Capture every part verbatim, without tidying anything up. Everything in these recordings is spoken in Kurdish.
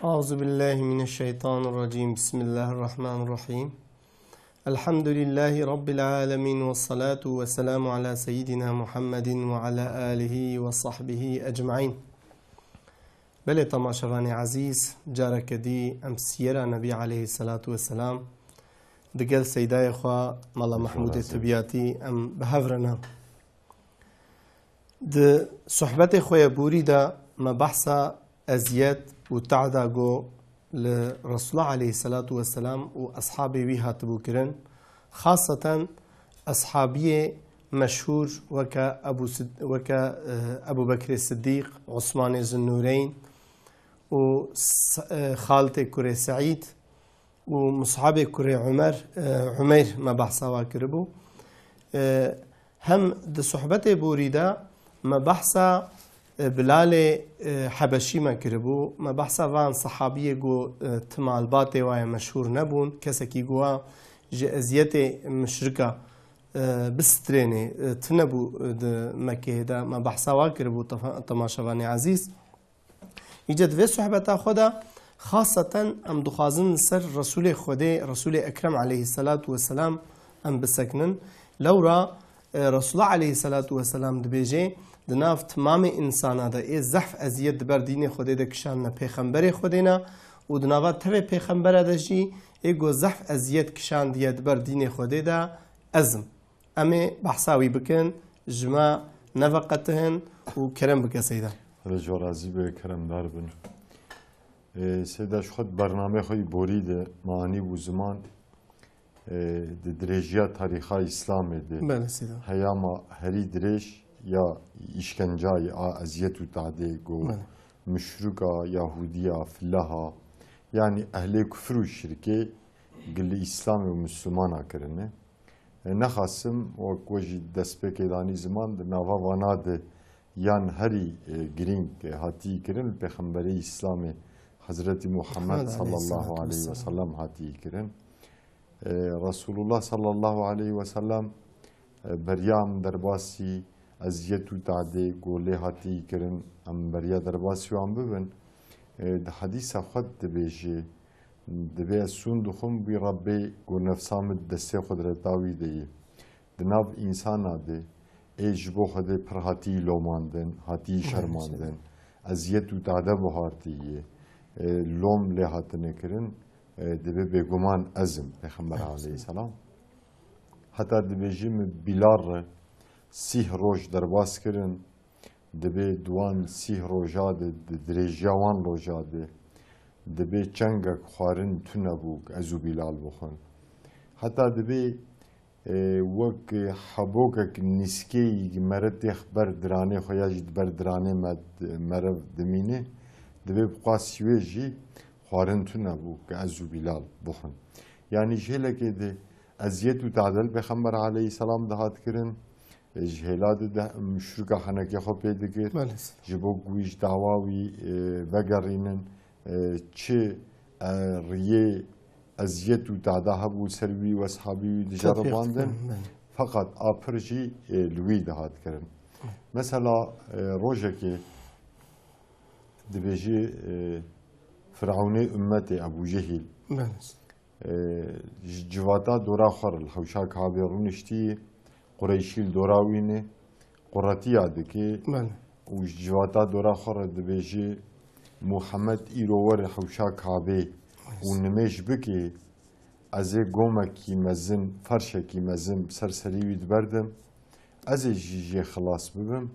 أعوذ بالله من الشيطان الرجيم. بسم الله الرحمن الرحيم. الحمد لله رب العالمين، والصلاة والسلام على سيدنا محمد وعلى آله وصحبه أجمعين. Belê temaşevanê ezîz, careke dî em siyera Nebî aleyhisselatu vesselam digel seydayê xwe Mala Mehmûdê Tibiyatî em bi hev re ne. Di sohbetê xwe yê borî de me behsa eziyet û tehda ku li Resulullah aleyhisselatu vesselam û eshabê wî hatibû kirin, xaseten eshabiyê meşhûr weke Ebu Sid-, weke, eh, Ebu Bekrê Siddîq, Osmanê Zinnûreyn û S-, eh, Xalitê kurê Seîd û Mus'abê kurê Umer, eh, Umeyr me behsa wa kiribû. Eh, hem di sohbetê borî de me behsa, eh, Bilalê, eh, Hebeşî me kiribû. Me behsa van sehabiyê ku, eh, ti malbatê wa ye meşhûr nebûn, kesekî ku wa ji eziyetê muşrika, eh, bistrênê, eh, tune bû, eh, di Mekkeyê de. Me behsa wa kiribû tefa-, temaşevanê ezîz. Îca di vê sohbeta xwe de xaseten em dixwazin li ser Resûlê Xwedê, Resûlê Ekrem aleyhisselatu vesselam em bisekinin. Lewra, e, Resulullah aleyhisselatu vesselam dibêje, di nav timamê însana de ê zehf eziyet di ber dînê Xwedê de kişandine Pêxemberê Xwedê ne û di nava tevê Pêxembera de jî ê ku zehf eziyet kişandiye di ber dînê Xwedê de ez im. Em ê behsa wî bikin, ji me neveqetihin û kerem bike Seyda. Rêjo razî be, keremdar bin. Ê, Seyda, ji xwe di bernameyê xwe yî borî de me anîbû ziman, ê, di dirêjiya tarîxa Îslamê de Belê Seyda. heyama herî dirêj ya îşkencayê a eziyet û tadê ku Belê. muşrika, yahûdiya, filaha, yanî ehlê kufir û şirkê gilî Îslamê û Mislimana kirine. E, nexasim, wek we jî destpêkê danî ziman, di nava vana de yan herî, e, girîng, e, hatî kirin, li Pêxemberê Îslamê Hezretî Muhammed Muhammed sallallahu aleyhi ve aleyhissalatu sellem hatî kirin. E, Resulullah sallallahu aleyhi ve sellem, e, beriya em derbasî eziyet û tadê ku lê hatî kirin, em beriya derbasî wan bibin. E, di hedîsa xwe dibêje, Divê ez sûn dixwim wî Rebbê ku nefsa min di destê qudreta wî de ye. Di nav însana de ê ji bo Xwedê pir hatî lomandin, hatî şermandin, eziyet û tade bihartî ye, e, lom lê hatine kirin, e, divê bêguman ez im, Pêxember aleyhisselam. Heta dibêjî min Bîlal re sîh roj derbas kirin, Divê di wan sîh roja de, di dirêjiya wan roja de, divê çengek xwarin tune bû ku ez û Bîlal bixwin. Heta divê, e, wek hebokek nîskeyî mere têx ber diranê xwe ya jî di ber diranê me, mere dimîne, divê bi qasî wê jî xwarin tune bû ku ez û Bîlal bixwin. Yanî ji hêlekê de eziyet û tadel Pêxember aleyhisselam dihat kirin, e, ji hêla de, de muşrika henekê xwe pê dikir. Belê. Ji bo ku wî ji dawa wî, e, vegerînin, e, çi, e, riyê eziyet û tada hebû ser wî û eshabî wî diceribandin. Belê. Feqet a pir jî, e, li wî dihat kirin. Mesela, e, rojekê dibêjî, e, Firavunê ummetê Ebû Cehîl. Belê. E, ji civata dora xwe re li hewşa Kabê rûniştî, Qureyşî li dora wî ne, quretiya dike Belê. û ji civata dora xwe re dibêje, Muhammed îro were hewşa Kabê û nimêj bike, ez ê gomekî mezin, ferşekî mezin bi ser serî wî diberdim. Ez ê jî jê xilas bibim,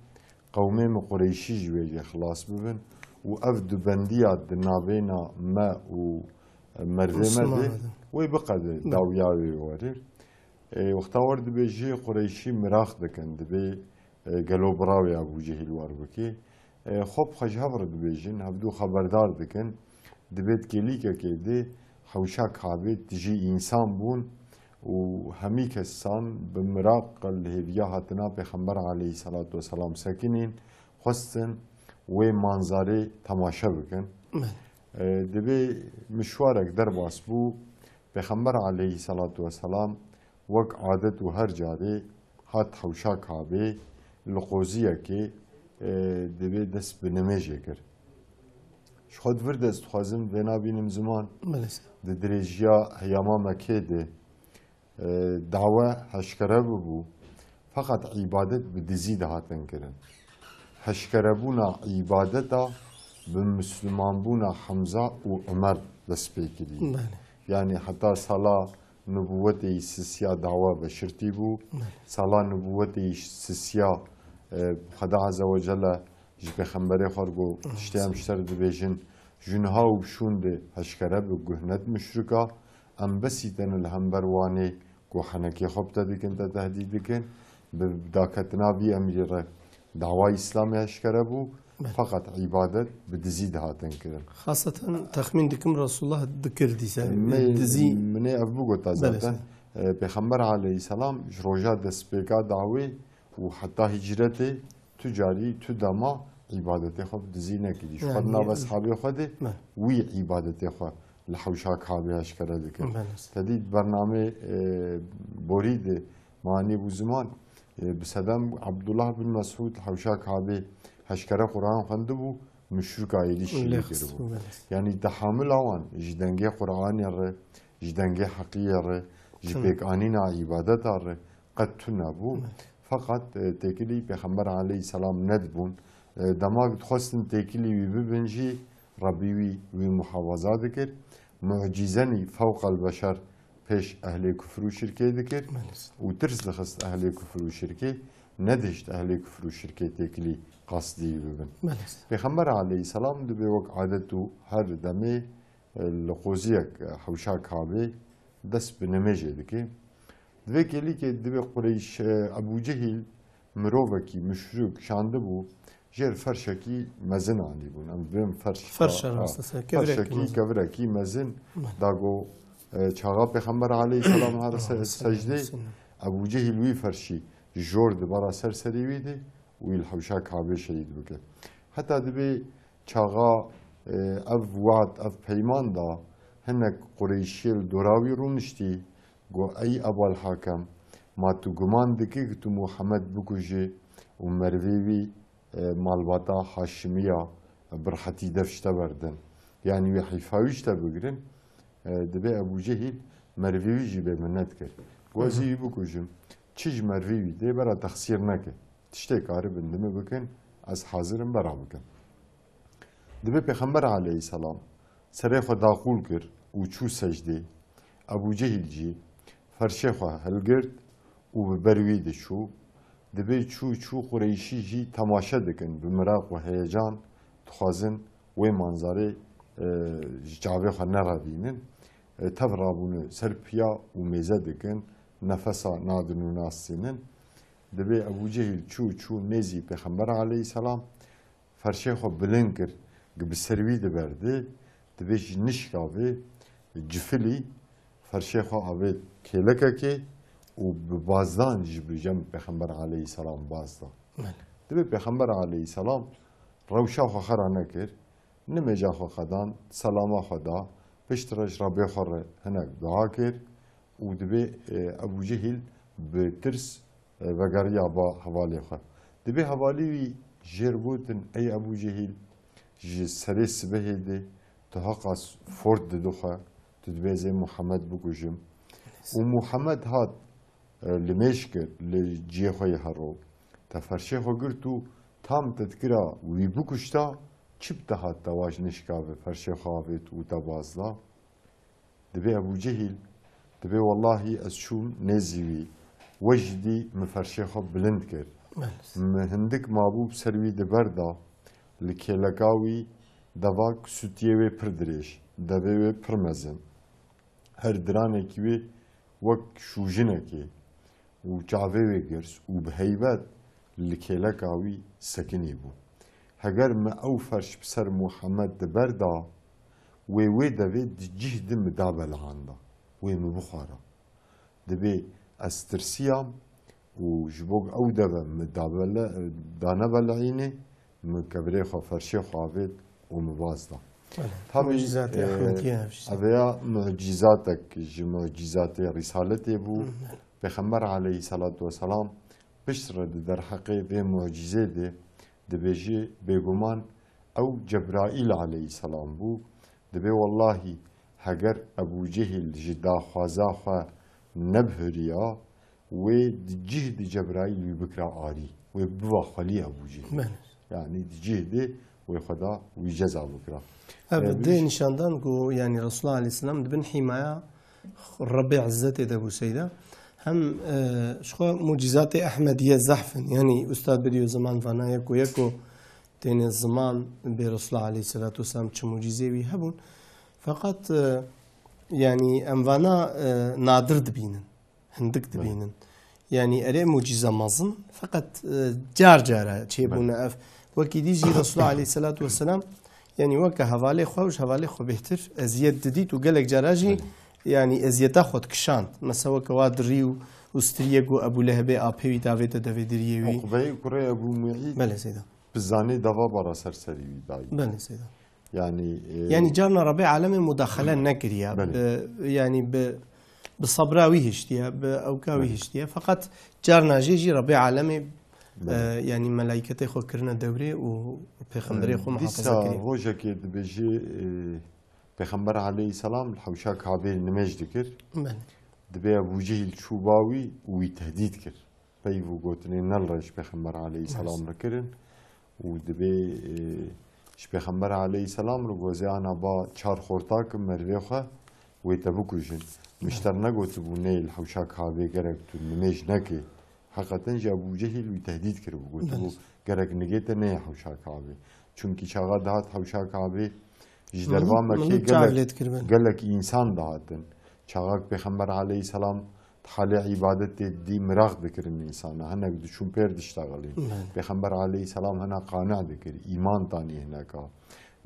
qewmê min Qureyşî jî wê jê xilas bibin û ev dubendiya di navêna me û mervê me de wê biqede, dawiya wê were. E, wexta wer dibêjî Qureyşî miraq dikin, dibê, e, gelo bira wê Ebû Cehîl wer bike. E, xwe bi xwe ji hev re dibêjin, hevdû xeberdar dikin. Di vê kêlîkekê de hewşa Kabê tijî însan bûn û hemî kesan bi miraq li hêviya hatina Pêxember aleyhisselatu vesselam sekinîn, xwestin wê manzarê temaşe bikin. Belê. E, di vê mişwarek derbas bû, Pêxember aleyhisselatu vesselam wek adet û her carê hat hewşa Kabê, li qoziyekê, e, divê dest bi nimêjê kir. Ji xwe di vir de ez dixwazim vêna bînim ziman. Belê seyda. Di dirêjiya heyama Mekê de, e, dawe heşkere bibû. Feqet îbadet bi dizî dihatin kirin. Heşkerebûna îbadeta bi mislimanbûna Hemza û Umer dest pê kirî. Belê. Yanî heta sala nubûwetê yî sisiya dawe veşirtî bû. Sala nubûwetê yî sisiya, e, Xweda Azze ve Celle ji pêxemberê xwe re got, tiştê em ji te re dibêjin, ji niha û bi şûn de heşkere bi guh ned muşrika, em besî te ne li hember wanê ku henekê xwe bi te dikin, te tehdîd dikin, bi daketina vî emrî re dawa Îslamê heşkere bû, Belê. Feqet îbadet bi dizî dihatin kirin. Xaseten texmîn dikim Resulullah dikir dîse. Min, Dizî. Min ê ev bigota Belê, zaten. seyda. E, Pêxember aleyhisselam ji roja destpêka dawê û heta hicretê tu carî, tu dema îbadetê xwe bi dizî nekirî. Ji xwe Yani- di nava eshabê xwe de Belê. wî îbadetê xwe li hewşa Kabê eşkere dikir. Belê. Te dît bernamê, e, borî de manî bû ziman, e, bi sedem Abdullah bin Mesûd li hewşa Kabê heşkere Quran xwendibû, muşrika êrîşî Lê lê xist, kiribû. belê. Yanî tehamila wan ji dengê Quranê re, ji dengê heqiyê re, ji Hı. pêkanîna îbadeta re qet tune bû. Hı. Feqet, e, têkilî Pêxember aleyhisselam nedibûn. E, dema dixwestin têkilî wî bibin jî Rebbî wî, wî muhafaza dikir. Mucîzenî fewqel beşer pêş ehlê kufr û şirkê dikir Belê. û tirs dixist ehlê kufr û şirkê, nedihişt ehlê kufr û şirkê têkilî qasdî bibin. Belê. Pêxember aleyhisselam dibê wek adet û her demê, e, li qoziyek, e, hewşa Kabê dest bi nimêjê dike. Di vê kêlîkê dibê Qureyş, e, Ebû Cehîl mirovekî muşrik şandibû, jêr ferşekî mezin anîbûn. Em dibêm ferş. Ferş, Ha, rastese, kevirekî ferşekî, mezin. Kevirekî mezin. Belê. Da got, e, çaxa Pêxember aleyhisselam her se-, Allahümme salli secdê, ve sellem. Ebû Cehîl wî ferşî ji jor dibara ser serê wî de û wî li hewşa Kabê şehîd bike. Heta dibê çaxa, e, ev we'd, ev peyman da hinek Qureyşiyê li dora wî rûniştî, got, Ey Ebal Hakem, ma tu guman dikî ku tu Muhammed bikujî û merivê wî, e, malbata Haşimiya bi rehetî dev ji te berdin. Yanî wî heyfa wî ji te bigirin, e, dibê Ebû Cehîl merivê wî jî bê minet kir. Got, Ez Hı hı. ê wî bikujim. Çi ji merivê wî tê, bera texsîr neke. Tiştê karibin di min bikin, ez hazir im bera bikim. Dibê Pêxember aleyhisselam serê xwe daqûl kir û çû secdê. Ebû Cehîl jî ferşê xwe hilgirt û bi ber wî diçû. Dibê çû çû Qureyşî jî temaşe dikin, bi miraq û heyecan dixwazin wê manzarê, e, ji çavê xwe nerevînin. E, tev rabûne ser piya û mêze dikin, nefesa nadin û nastînin. Dibê Ebû Cehîl çû çû nêzî Pêxember aleyhisselam, ferşê xwe bilind kir, gi bi ser wî diberdi, dibê ji nişka vê cifilî ferşê xwe avêt kêlekekê û bi bazdan ji bi cem Pêxember aleyhisselam baz da. Belê. Dibê Pêxember aleyhisselam rewşa xwe xera nekir, nimêja xwe xedan, selama xwe da, piştre ji Rebbê xwe re hinek dua kir û dibê, e, Ebû Cehîl bi tirs, e, vegeriya ba hevalê xwe. Dibê hevalî wî jêr gotin, Ey Ebû Cehîl, ji serê sibehê de tu heqa s-, fort didi xwe, tu dibê ez ê Muhammed bikujim. Û Muhammed hat, e, limêj kir li cihê xwe yê hero. Te ferşê xwe girt û tam te dikira wî bikuşta, çi bi te hat te wa ji nişka ve ferşê xwe avêt û te baz da? Dibê Ebû Cehîl, dibê wellahî ez çûm nêzî wî, we jî dî min ferşê xwe bilind kir. Belê. Min hindik mabû bi ser wî diberda, li kêleka wî devak sûtiyê wê pir dirêj, devê wê pir mezin. Her diranekî wê wek şûjinekê û çavê wê girs û bi heybet li kêleka wî sekinî bû. Heger min ew ferş bi ser Muhammed diberda, wê wê devê di cih di min dabelihanda, wê min bixwara. Dibê ez tirsiyam û ji bo ew deve min dabele-, danebelihînê, min kevirê xwe, ferşê xwe avêt û min baz da. Tabî, Mucîzatê e, Ehmediyê ev jî. Ev ya mucîzatek ji mucîzatê Rîsaletê bû. Pêxember aleyhisselatu vesselam piştre di derheqê vê mucîzê de dibêjî, bêguman Ew Cebraîl aleyhisselam bû. Dibê wellahî heger Ebû Cehîl ji daxwaza xwe nebihuriya, wê di cih di Cebraîl wî bikira arî. Wê biva xwelî Ebû Cehîl. Belê. Yanî di cih di wê xwe da wî ceza bikira. Ev Ee, dê bir- nîşandan ku, yanî, Resulullah aleyhisselam di bin hîmaya Rebê Izzetê de bû, Seyda. Hem, e, ji xwe mucîzatê Ehmediye zehf in. Yanî Ustad Bediüzzeman vana yeko yeko têne ziman bê Resulullah aleyhisselatu vesselam çi mucîzê wî hebûn. Feqet, e, yanî em vana, e, nadir dibînin. Hindik Belê. dibînin. Yanî erê mucîze mezin, feqet, e, car cara çêbûne Belê. ev. Wekî dî jî Resulullah aleyhisselatu vesselam, yanî weke hevalê xwe û ji hevalê xwe bêhtir eziyet didît û gelek cara jî, Belê. yanî eziyeta xwe dikişand. Mesela weke wa dirî û, û striyek û Ebû Lehebê apê wî davête devê diriyê wî. Uqbeyê kurê Ebû Muît Belê Seyda. bi zanê dava bara ser serî wî dayî. Belê Seyda. Yanî, e, Yanî carna Rebê Alemê mudaxele nekiriye. Belê. Bi, yanî bi, bi sebra wî hiştiye, bi ewka wî Belê. hiştiye. Feqet carna jê jî Rebê Alemê, Belê. e, yanî melaîketê xwe kirine dewrê û pêxemberê E, xwe muhafaza dîsa kiriye. rojekê dibêjê, e, Pêxember aleyhisselam li hewşa Kabê nimêj dikir. Belê. Dibê Ebû Cehîl çû ba wî û wî tehdît kir. Peyv û gotinên ne li rêj Pêxember aleyhisselam Belê. re kirin. û dibê, e, ji Pêxember aleyhisselam re gozê ana ba çar xortak merivê xwe wê te bikujin. Min ji te re negotibû neyê li hewşa Kabê gerek tu nimêj nekê. Heqeten jî Ebû Cehîl wî tehdît kiribû, gotibû Belê. gerek nigê te neyê hewşa Kabê. Çunkî çaxa dihat hewşa Kabê ji Min, derva min Mekê çav gelek, lê dikir, belê. gelek însan dihatin. Çaxak Pêxember aleyhisselam di halê îbadetê dî miraq dikirin însana. Hinek diçûn pêr diştexilîn. Belê. Pêxember aleyhisselam hina qane dikir. Îman tanî hineka.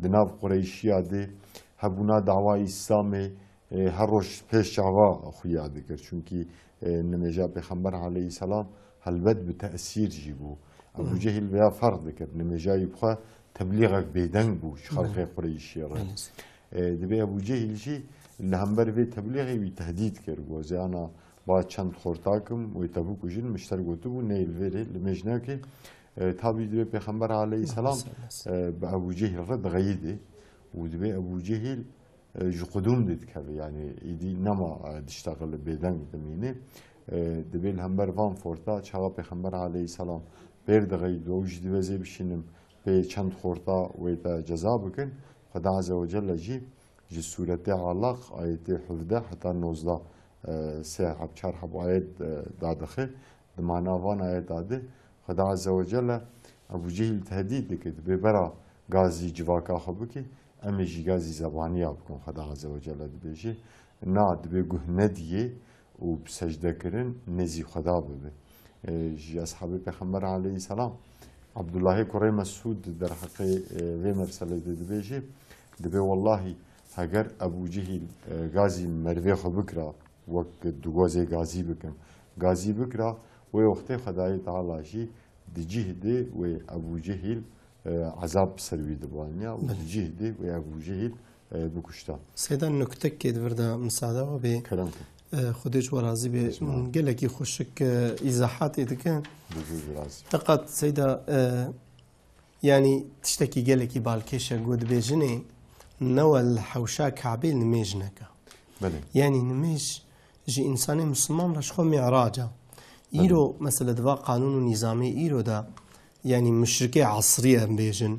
Di nav Qureyşiya de hebûna dawa Îslamê, e, her roj pêş çava xuya dikir. Çunkî, e, nimêja Pêxember aleyhisselam helbet bi tesîr jî bû. Ebû Hı. Cehîl vêya ferq dikir. Nimêja wî bi xwe teblîxek bêdeng bû ji xelkê Belê. Qureyşiyê re. Belê. E, dibê Ebû Cehîl jî li hember vê teblîxê wî tehdît kir. Got, "Ziyana ba çend xortakim wê te bikujin, min ji te re gotibû, neyê li vêrê, li mêj neke." E, tabî dibê Pêxember aleyhisselam, Aleyhisselam. e, bi Ebû Cehîl re dixeyidê û dibê Ebû Cehîl, e, ji qudûm de dikeve, yanî îdî nema, e, diştexile bêdeng dimîne. E, dibê li hember van forta çaxa Pêxember aleyhisselam pêr dixeyid û ew jî dibê ez ê bişînim pê çend xorta wê te ceza bikin. Xweda Azze ve Celle jî ji Sûretê Alaq, ayetê hevdeh heta nozdeh, e, sê heb, çar heb ayet, e, dadixe. Di mana van ayeta de Xweda Azze ve Celle Ebû Cehîl tehdît dike, dibê bera gazî civaka xwe bike, em ê jî gazî zebaniya bikin. Xweda Azze ve Celle dibêje, na, dibê guh nediyê û bi secde kirin nêzî Xweda bibe. E, ji eshabê Pêxember aleyhisselam, Abdullahê kurê Mesûd derheqê, e, vê meselê de dibêje, dibê, "Wellahî heger Ebû Cehîl, e, gazî merivê xwe bikira, wek digozê gazî bikim, gazî bikira, wê wextê Xwedayê Teala jî di cih de wê Ebû Cehîl, e, ezab bi ser wî dibaniya û Belê. di cih de wê Ebû Cehîl, e, bikuşta." Seyda, nuktekê di vir de misada we bê. Kerem kir. E, Xwedê ji we razî bê. Ji me. Gelekî xweşik, e, îzahatê dikin. Bi jû jî razî. Feqet Seyda, e, yanî tiştekî gelekî balkêş e, ku dibêjinê, "Newe li hewşa Kabê nimêj neke." Belê. Yanî nimêj ji însanê Misliman re ji xwe mîrac e. Belê. Îro, mesela, di va qanûn û nîzamê îro de, yanî muşrikê esrî em bêjin,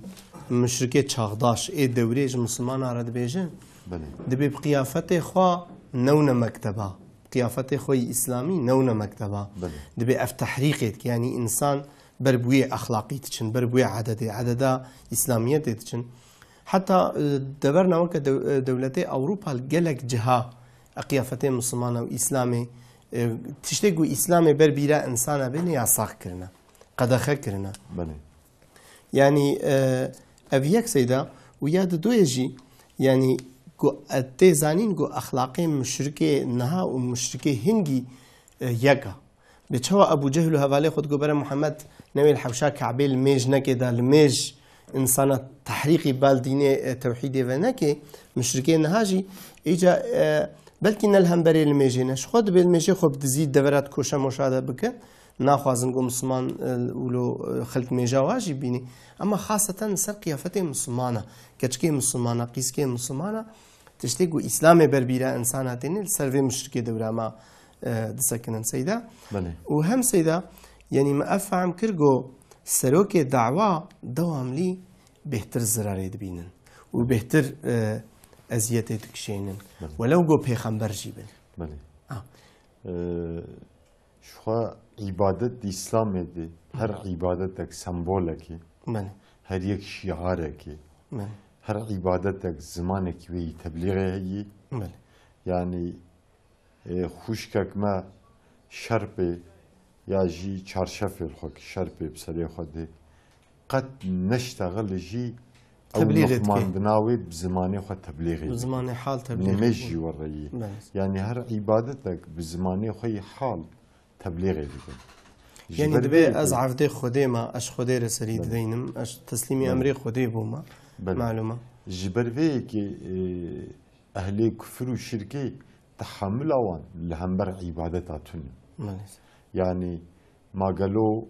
muşrikê çaxdaş ê dewrê ji Mislimana re dibêjin, Belê. dibê bi qiyafetê xwe newne mekteba. Qiyafetê xwe yî îslamî newne mekteba. Belê. Dibê ev tehrîqê dike, yanî însan ber bi wê exlaqî diçin, ber bi wê ededê, ededa îslamiyetê diçin. Heta, e, deverna weke dew-, e, dewletê Ewropa li gelek ciha e qiyafetê Mislimana û Îslamê, e, tiştê ku Îslamê ber bîra insana bêne yasax kirine, qedexe kirine. Belê. Yanî, e, ev yek Seyda û ya didoyê jî, yanî ku, e, tê zanîn ku exlaqê muşrikê niha û muşrikê hingî, e, yek e. Bê çawa Ebû Cehl û hevalê xwe digot, "Bere Muhammed newê li hewşa Kabê li mêj neke da, li mêj insana tehrîqî bal dînê, e, tewhîdê ve neke." Muşrikê niha jî, îca, e, belkî ne li hemberê li mêjê ne. Ji xwe dibê li mêjê xwe bi dizî devera di koşa moşa de bike. Naxwazin ku Misliman, e, wilo, e, xelk mêja wa jî bînî. Ema xaseten li ser qiyafetê Mislimana, keçikê Mislimana, qîzkê Mislimana, tiştê ku Îslamê ber bîra insana têne, li ser vê muşrikê dewra me, e, disekinin Seyda. Belê. Û hem Seyda, yanî me ev fehm kir ku serokê dawa dewamlî bêhtir zirarê dibînin û bêhtir, e, eziyetê dikişênin. Belê. Welew ku pêxember jî bin. Belê. Ah. E, Ji xwe îbadet di Îslamê de her îbadetek sembolekê, Belê. Her yek şiarekê, Belê. Her îbadetek zimanekî wê yî teblîxê heyî. Belê. Yanî, e, xwişkek me şerpê ya jî çarşefê li xwe ki şerpê bi serê xwe de qet neştexile jî ew Teblîxê dike. Muhmandina wê bi zimanê xwe teblîxê Bi dike. Zimanê hal teblîxê Nimêj dike. Jî wereyî. Belê. Yanî her îbadetek bi zimanê xwe yî hal teblîxê dikin. Ji Yanî ber divê vê ez yekê evdê Xwedê me, ez Xwedê re serî Belê. Dideynim, ez teslîmî Belê. Emrê Xwedê bûme. Belê. Malûm e. Ji ber vê yekê, e, ehlê kufir û şirkê tehamila wan li hember îbadeta tune. Belê. Yanî ma gelo,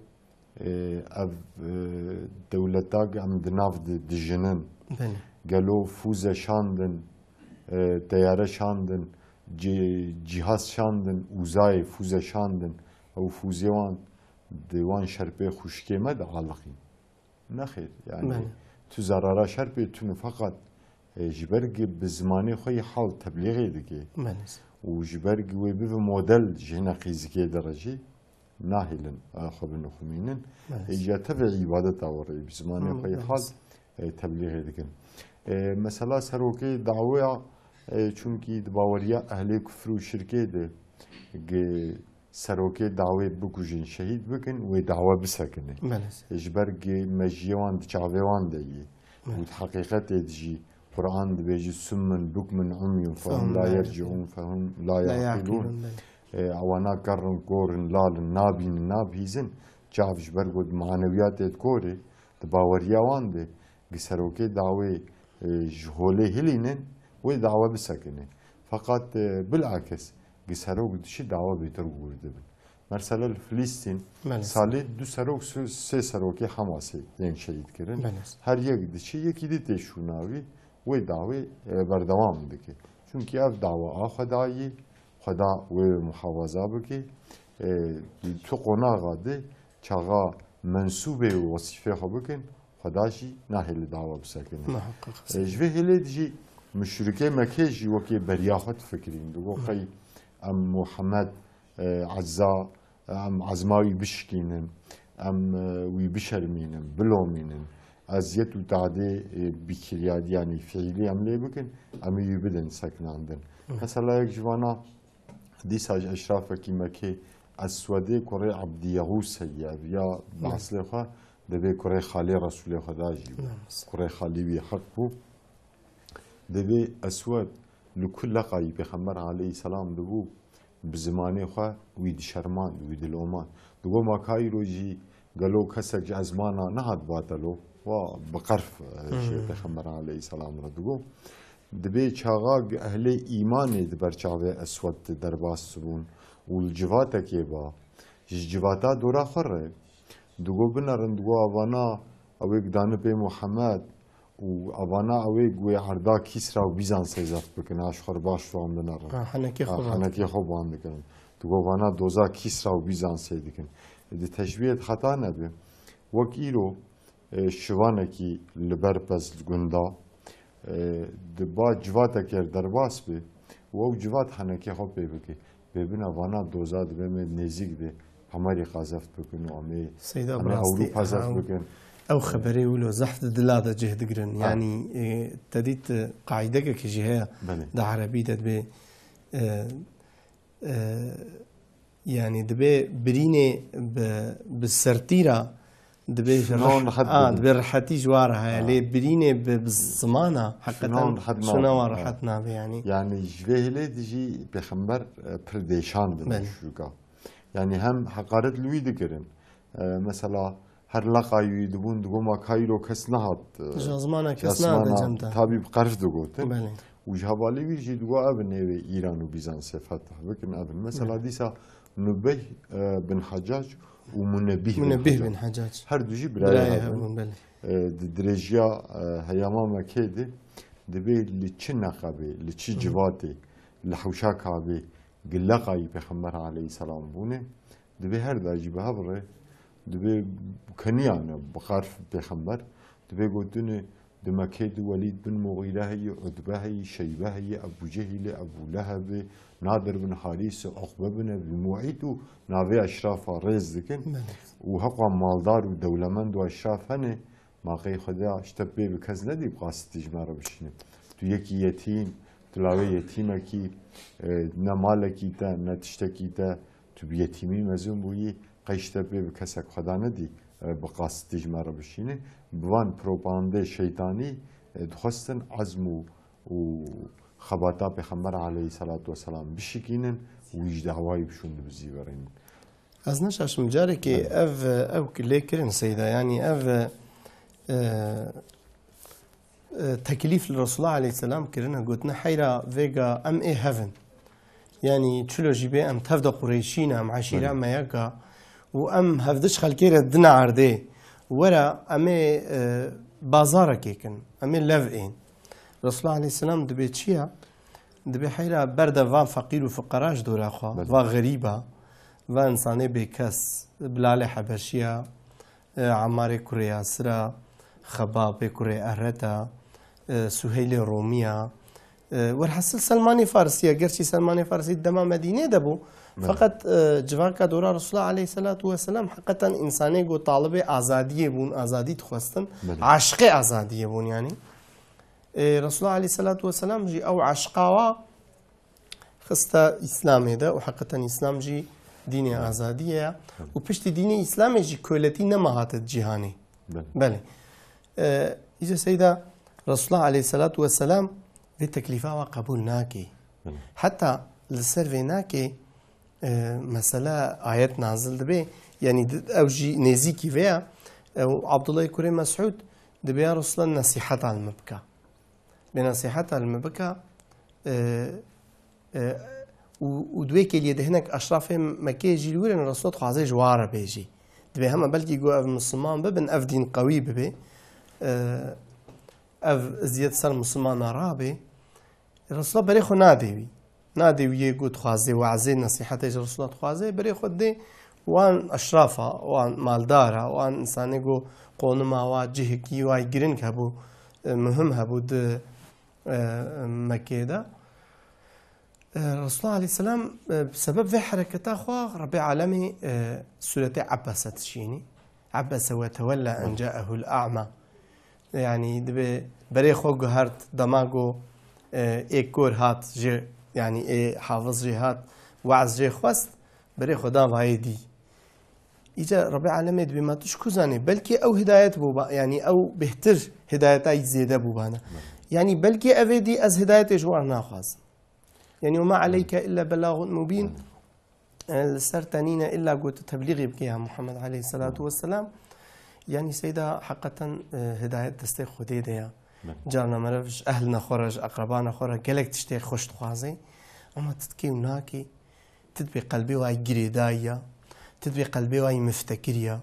e, ev, e, dewleta em di nav de dijinin. Belê. Gelo fûze şandin, e, teyare şandin, cî-, cîhaz şandin, uzayê fûze şandin, ew fûzê wan di wan şerpê xwişkê me dialiqîn. Nexêr, yanî Belê. Tu zerara şerpê tune feqat, e, ji ber gi bi zimanê xwe yî hal teblîxê dike. Belê. Û ji ber gi wê bibe model ji hine qîzikê de re jî nahêlin, e, xwe binixumînin. Belê. Ê, ya tevê îbadeta we re bi zimanê Hı, xwe yî belê. Hal, e, teblîxê dikin. E, mesela serokê daweya, e, çunkî di baweriya ehlê kufr û şirkê de gi serokê dawê bikujin, şehîd bikin, wê dawe bisekine. Belê. Ji ber gi mejiyê wan di çavê wan de yî. Belê. Û di heqîqetê de jî Quran dibêje, "Summun bukmun umyun fehum Fehum la la yerciun fehum la La yaqilun." yaqilun, belê. E, ewana ker in, kor in, lal in, nabînin, nabihîzin. Çav ji ber ku di manewiyatê de kor e, di baweriya wan de, gi serokê dawê, e, ji holê hilînin, wê dawa bisekine. Feqat, e, bilakis, gi serok dişî dawa bêtir gûr dibin. Mesela li Filistîn Belê. Salê du serok, sê, sê serokê Hamasê yên şehîd kirin. Belê. Her yek diçe, yekî dî tê şûna wî, wê dawê, e, berdewam dike. Çunkî ev dawa a Xwedayî, Xweda wê muhafaza bike. E, tu qonaxa de çaxa mensûbê û wesîfê xwe bikin, Xweda jî nahêle dawa bisekine. Muheqeq. E, ji vê hêlê de jî muşrikê Mekê jî wekê beriya xwe difikirîn. Digo Hı. qey em Muhammed, e, Ezza, em ezma wî bişkînin, em, e, wî bişermînin, bilomînin, eziyet û tadê, e, bîkiryadî, yanî fiîlî em lê bikin, em ê wî bidin sekinandin. Hı. Mesela yek ji vana dîsa ji eşrafekî Mekê Eswedê kurê Ebdî Yexûs heye, ev ya Hı. bi eslê xwe dibê kurê xalê Resûlê Xweda jî bû. Hı. Kurê xalî wî heq bû. Dibê Eswed li ku leqayî Pêxember aleyhisselam dibû, bi zimanê xwe wî dişermand, wî dilomand. Digo, "Ma ka îro jî gelo kesek ji ezmana nehat vatelo?" Wa bi qerf, e, Hmm. şê Pêxember aleyhisselam re digo. Dibê çaxa gi ehlê îmanê di ber çavê Eswed de derbas bûn û li civatekê ba. Ji civata dora xwe re digo, binerin, digo, "Avana ew ê dane pê Muhammed." Û avana ew ê wê erda Kîsra û Bîzansê zeft bikin, ha, ji xwe re baş wan binerin. Ha, henekê xwe Ha, van henekê dikin. Xwe wan dikin. Digo vana doza Kîsra û Bîzansê dikin. Di teşbîhê de xeta nebe. Wek îro, e, şivanekî li ber pez li gunda, e, di ba civatekê re derbas be û ew civat henekê xwe pê bike. Bêbina vana doza dibe me nêzîk de Emerîka zeft bikin û em ê, Seyda, em ê bi rastî, Ewropa zeft ha, bikin. Ew xeberê wilo zehf di dila de cih digirin. Ha. Yanî, e, te dît, e, qaîdekekî jî heye Belê. Di erebî de dibê, e, e, yanî dibê birînê bi, bi sertîra dibê Şûna reh-, wan rehet a, bibin. Dibê rehetî ji wa re heye. Ha. Lê birînê bi, bi zimana heqeten Şûna wan rehet şûna wan nabin. Ha. Rehet nabe yanî. Yanî ji vê hêlê de jî Pêxember, e, pir dêşandin Belê. Şûka. Yanî hem heqaret li wî dikirin. E, mesela her leqayî wî dibûn, digo ma ka îro kes nehat, e, Ji ezmana kes nade cem te. Tabî bi qerf digotin. Belê. Û ji hevalê wî jî digo ev in ê wê Îran û Bîzansê fetih bikin, ev in. Mesela Belê. Dîsa Nubeyh, e, bin Hecac û Munebîh bin Munebîh Hecac. bin Hecac. Her du jî birayê Birayê hev bûn. hebûn, belê. E, di dirêjiya, e, heyama Mekê de dibê li çi neqebê, li çi Hı hı. civatê, li hewşa Kabê gile qayî Pêxember aleyhisselam bûne. Dibê her da jî bi hev re, dibê keniyane bi qarf Pêxember. Dibê gotine, Di Mekê de Welîd bin Muxîre heye, Utbe heye, Şeybe heye, Ebû Cehîlê, Ebû Lehebê, Nadir bin Harîsê, Uqbe bin Ebî Muît û navê eşrafa rêz dikin. Belê. Û heqwa maldar û dewlemend û eşraf hene, ma qey Xweda ji te pê bi kes nedî bi qasitî ji me re bişîne. Tu yekî yetîm, tu lawê yetîmekî, e, ne malekî te, ne tiştekî te, Tu bi yetîmî mezin bûyî, qey ji te pê bi kesek Xweda nedî, e, bi qasitî ji me re bişîne. Bi van propagandê şeytanî, e, dixwestin ezm û, û xebata Pêxember aleyhisselatu vesselam bişikînin û wî ji dawayî bişûn di bizî verînin. Ez neşaşim carekê Belê. ev, ew lê kirin Seyda, yanî ev, e, e, teklîf li Resulullah aleyhisselam kirine, gotine, heyra vêga em ê hev in. Yanî çilo jî bê em tev de Qureyşî ne, em eşîra Belê. me yek e û em hevdiş xelkê re dine erdê. Were em ê, e, bazarekê kin, em ê lev ên. Resulullah aleyhisselam dibê çi ya? Dibê heyra berde van feqîr û fiqera ji dora xwe, Belê. va xerîba, va insanê bêkes, Bilalê Hebeşiya, e, Emmarê kurê Yasira, Xebabê kurê Ereta, e, Suheylê Romiya, e, werhesil Selmanê Farisiya. Gerçî Selmanê Farisî dema Medînê de bû, Belê. feqet, e, civaka dora Resulullah aleyhisselatu vesselam heqeten insanê ku talibê azadiyê bûn, azadî dixwestin, Belê. aşiqê azadiyê bûn yanî. E, Resulullah aleyhisselatu vesselam jî ew eşqa wa xiste Îslamê de û heqeten Îslam jî dînê Hı. azadiyê ye. Hı. Û piştî dînê Îslamê jî koletî nema hate cîhanê. Belê. Belê. E, îca Seyda Resulullah aleyhisselatu vesselam vê teklîfa wa qebûl nake. Belê. Heta li ser vê nake, e, mesela ayet nazil dibe, yanî di-, ew jî nêzîkî vê ye. E, û Abdullah kurê Mesûd dibe ya Resulullah nesîheta li min bike. Bê nesîheta li min bike, e, e, û, û di wê kêliyê de hinek eşrafê Mekê jî li wir in, Resulullah dixwaze ji wan re bêjî. Dibê hema belkî ku ev misilman bibin, ev dîn qewî bibe, e, ev eziyet ser misilmana rabe. Resulullah berê xwe nadê wî. Nadê wî yê ku dixwaze we'zê, nesîhetê ji Resulullah dixwaze, berê xwe dê wan eşrafa, wan maldara, wan insanê ku qonima wa cihekî wa giring hebû, e, muhim hebû di, e, Mekkê de. E, Resulullah aleyhisselam, e, bi sebeb vê hereketa xwe Rebbê Alemê, e, sûretê Ebese dişînî. Ebese ve tewella en caehul a'ma. Yanî dibê berê xwe guhert dema ku, e, ê kor hat jê, yanî ê hafiz jê hat, we'z jê xwest, berê xwe da vayê dî. Îca Rebbê Alemê dibê ma tu ji ku zanî? Belkî ew hidayet bû ba, yanî ew bêhtir hidayeta yî zêde bû bana. Yanî belkî ev ê dî ez hidayetê ji wan naxwazim. Yanî, "Ve ma aleyke illa belagun mubîn." E, li ser te nîne illa ku tu teblîxê bike ya Muhammed aleyhisselatu vesselam. Yanî, Seyda, heqeten, e, hidayet destê Xwedê de ya. Belê. Carna meriv ji ehlina xwe re, ji eqrebana xwe re gelek tiştê xweş dixwaze. Ama tu dikê û nakê, tu dibê qelbê wa yî girêdayî ya, tu dibê qelbê wa yî miftekirî ya.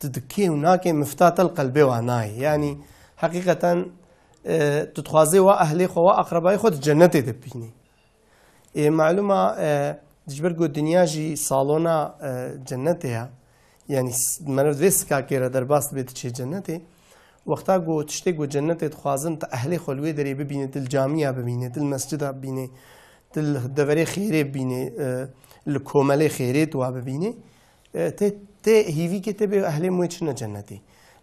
Tu dikê û nakê mifta te li qelbê wa nayê. Yanî, heqîqeten, e, tu dixwazê wa ehlê xwe, wa eqrebayê xwe di cennetê de bibînî. Ê, malûma, e, ji ber ku dinya jî salona, e, cennetê ye, yanî s-, meriv vê sikakê re derbas dibe diçê cennetê, wexta ku tiştê ku cennetê dixwazin, tu ehlê xwe li wê derê bibîne, tu li camiya bibîne, tu li mescida bibîne, tu li deverê xêrê bibîne, e, li komelê xêrê tu wa bibîne, E, tê, tê hîvî ke tê bê ehlê wê çine cennetê.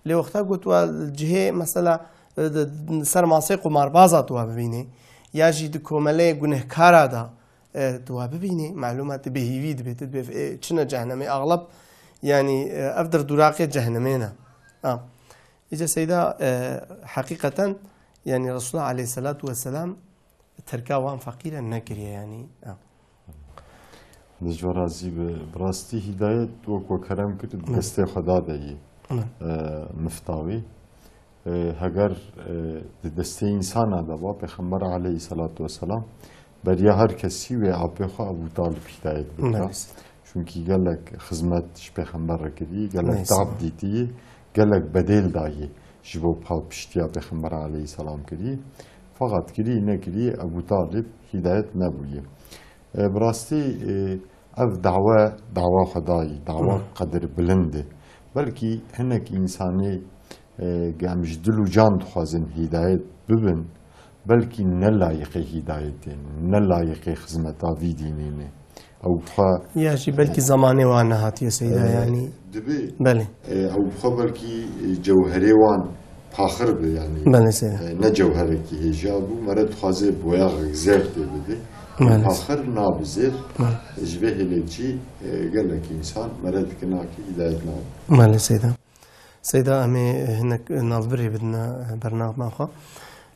Lê wexta ku tu wa cihê, mesela, e, di, di ser masê qumarbaza tu wa bibînê, ya jî di komeleyê gunehkara da, e, tu wa bibînê, malûm e tu bêhîvî dibê, tu dibê, e, çine cehennemê, axlab, yanî, e, ev dirdûraqê cehennemê ne. Ha. Îca Seyda, e, heqîqeten, yanî Resulullah aleyhisselatu vesselam, terka wan feqîre nekiriye, yanî, ha. Dij ve razî be. Bi rastî hîdayet wek we kerem kir, di Evet. destê Xweda de yî, Evet. e, miftawî. E, heger, e, di destê însana de ba, Pêxember aleyhisselatu vesselam beriya her kesî wê apê xwe Ebû Talib hîdayet bikira. Maalesef. Çunkî gelek xizmet ji Pêxember re kirî, gelek Neyse. Tab dîtî, gelek bedêl dayî ji bo palpiştiya Pêxember aleyhisselam kirî. Feqet kirî nekirî Ebu Talib hîdayet nebûyî. E, bi rastî, e, ev dawa, dawa Xwedayî, dawa Hı. qedir bilind e. Belkî hinek însanê, e, em ji dil û can dixwazin hîdayet bibin, belkî ne layiqê hîdayetê ne, ne layiqê xizmeta vî dînê ne. Ew bi xwe Ya jî belkî E, zamanê wan nehatiye Seyda, e, yanî. Dibe, Belê. E, ew bi xwe belkî, e, cewherê wan paxir bi, yanî. Belê Seyda. E, ne cewherekî hêja bû, mere dixwaze boyaxek zêr tê bide. Belê. Paxir nabi zêr, Belê. Ji vê hêlê çî, e, gelek însan mere dikin akî hîdayet nabe. Belê Seyda. Seyda, em ê hinek navbirê bidine bernama xwe.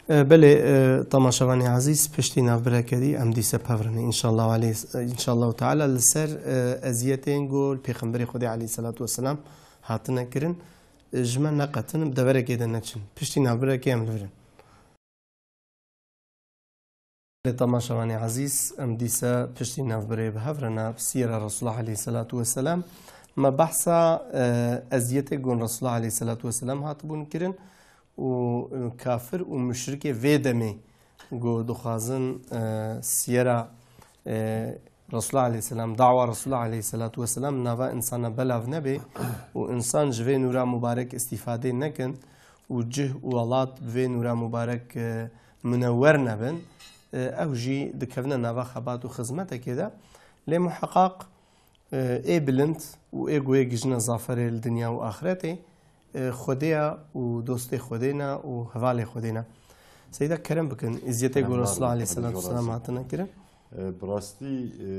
E, belê, e, temaşevanê ezîz, piştî navbireke dî em dîse pevrinê. Înşallah aleyh-, înşallahu teala li ser, e, eziyetên ku li Pêxemberê Xwedê aleyhisselatu vesselam hatine kirin, e, ji me neqetin, bi deverekê de neçin. Piştî navbirekê em li vir in. Lê temaşevanê ezîz, em dîse piştî navbirê bi hev re ne, bi sîra Resulullah aleyhisselatu vesselam. Me behsa, e, eziyetê gon Resulullah aleyhisselatu vesselam hatibûn kirin û, e, kafir û muşrikê vê demê ku dixwazin, e, siyera, e, Resulullah aleyhisselam, dawa Resulullah aleyhisselatu vesselam nava insana belav nebe û insan ji vê nûra mubarek îstîfadê nekin û cih û welat bi vê nûra mubarek, e, munewwer nebin, e, ew jî dikevine nava xebat û xizmetekê de. Lê muheqaq, e, ê bilind û ê ku yê gijine zaferê li dinya û axretê, e, Xwedê ya û dostê Xwedê ne û hevalê Xwedê ne. Seyda, kerem bikin, îziyetê ku Kerem Resulullah var, aleyhisselatu Xwedê vesselam razî. Hatine kirin. E, bi rastî, e,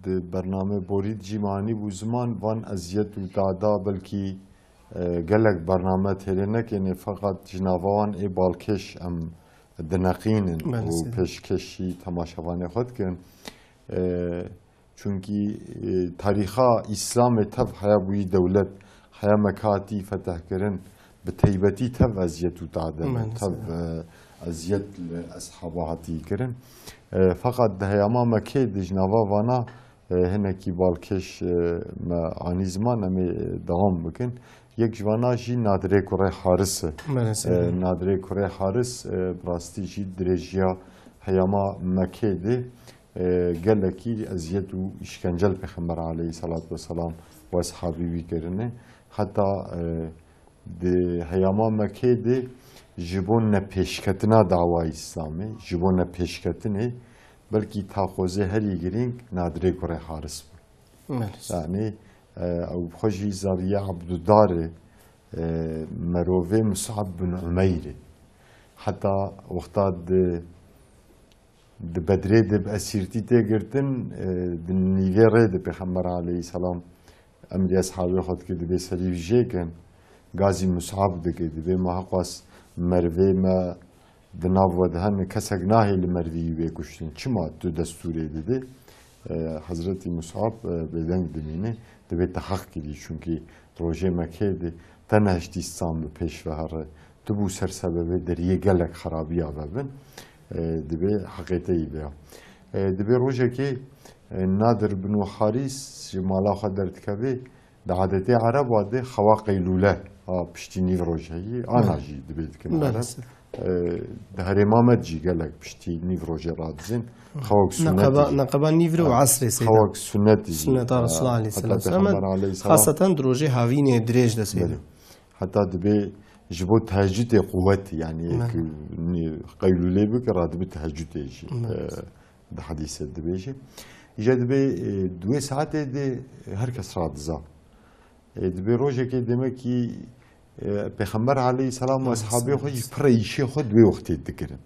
Di bernamê borî de jî me anîbû ziman, van eziyet û tada belkî, e, gelek bername têrê nekêne, feqet ji nava wan ê balkêş em dineqînin Belê û seyda. Pêşkêşî temaşevanê xwe dikin. E, çunkî, e, tarîxa Îslamê tev heya bûyî dewlet, heya Mekka hatî fetehkirin, bi teybetî tev eziyet û tade, Belê tev, seyda. E, eziyet li eshaba hatî kirin. E, feqet di heyama Mekkê de ji nava vana, e, hinekî balkêş, e, me anî ziman, em ê, e, dewam bikin. Yek ji vana jî Nadirê kurê Haris e. Belê seyda. E, Nadirê kurê Haris, e, bi rastî jî dirêjiya heyama Mekkê de, e, gelekî eziyet û îşkence li Pêxember aleyhisselatu vesselam û eshabî wî kirine. Heta, e, Di heyama Mekê de ji bo nepêşketina dawa Îslamê, ji bo nepêşketinê, belkî taxozê herî girîng Nadirê kurê Haris bû. Belê. Yanî, e, ew bi xwe jî zerriya Ebdudar e, e, merovê Mus'ab bin Umeyr e. Heta wexta di Di Bedrê de bi esîrtî tê girtin, e, di nîvê rê de Pêxember aleyhisselam emrî eshabê xwe dike, dibê serî wî jê kin. Gazî Mus'ab dike, dibê me heqas merivê me di nav we de hene, kesek nahê li merivî wê kuştin. Çima tu destûrê didî? E, Hezretî Mus'ab, e, bêdeng dimîne, dibê te heq kirî, çunkî rojê Mekê de te nehiştî Îslam bi pêş ve here. Tu bû ser sebebê deriyê gelek xerabiya vebin. E, dibê heqê te yî veya. E, dibê rojekê, e, Nadir bin Haris ji mala xwe derdikeve, di adetê Ereba de xewa qeylûle a piştî nîv rojeyî, ana Belê. Jî dibê dikin Belê, Ereb. Seyda. E, di herêma me de jî gelek piştî nîv rojê radizin. Xewek sunnetî Neqeba, jî. Neqeba nîvre û Ha, esrê seyda. Xewek sunnetî jî. Sunneta Ha, Resulullah aleyhisselam. Heta Pêxember aleyhisselam. Xaseten di rojê havînê dirêj de seyda. Belê. Heta dibê ji bo tehecudê quwetî, yanî Belê. Yek nî-, qeylûlê bike, radibe tehecudê jî. Belê. E, di hedîsê dibêje. Îca dibê, e, di wê saetê de her kes radiza. E, dibê rojekê demekî, e, Pêxember aleyhisselam û Aleyhisselam. Eshabê xwe jî pirre îşê xwe di wê wextê dikirin.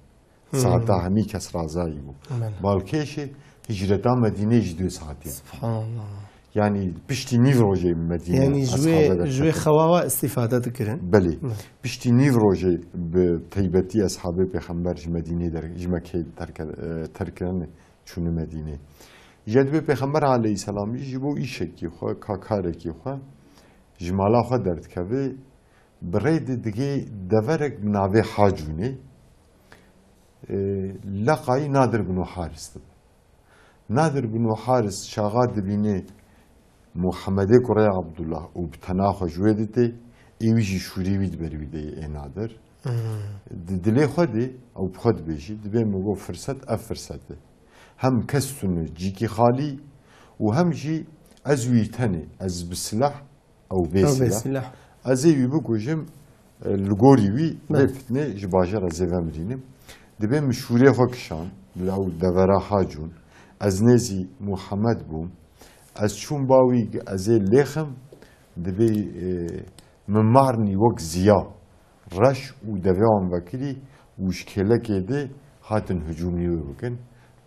Hmm. Saeta hemî kes razayî bû. Belê. Balkêşê hicreta Medînê jî di wê saetê. Subhanallah. Yanî piştî nîv rojê Medîne Yanî ji eshabê wê, ji wê derketin. Xewawa îstîfade dikirin. Belê. Belê. Piştî nîv rojê bi teybetî eshabê Pêxember ji Medînê der-, ji Mekkeyê derke-, e, terkirin, çûne Medînê. Îca dibê Pêxember aleyhisselam jî ji bo îşekî xwe, ka karekî xwe, ji mala xwe derdikeve, bi rê de digê deverek bi navê Hacûnê, e, leqayî Nadir bin Haris dibe. Nadir bin Haris çaxa dibîne Muhammedê kurê Abdullah û bi tena xwe ji wê dite, ê wî jî şûrê wî di ber wî de ye, ê Nadir. Di dilê xwe de ew bi xwe dibêjî, dibê min got firset, ev firset e. Hem kes tune cîkî xalî û hem jî ez wî tenê, ez bi silah, ew bê Ew bê silah. silah. Ez ê wî bikujim, e, li gorî wî Be. vê fitnê ji bajêr ez ê vemirînim. Dibê min şûrê xwe kişand, li ew devera Hacûn. Ez nêzî Muhammed bûm. Ez çûm ba wî, ez ê lêxim, dibê, e, min marnî wek ziya reş û devê wan vekirî û ji kêlekê de hatin hicûmî wê bikin.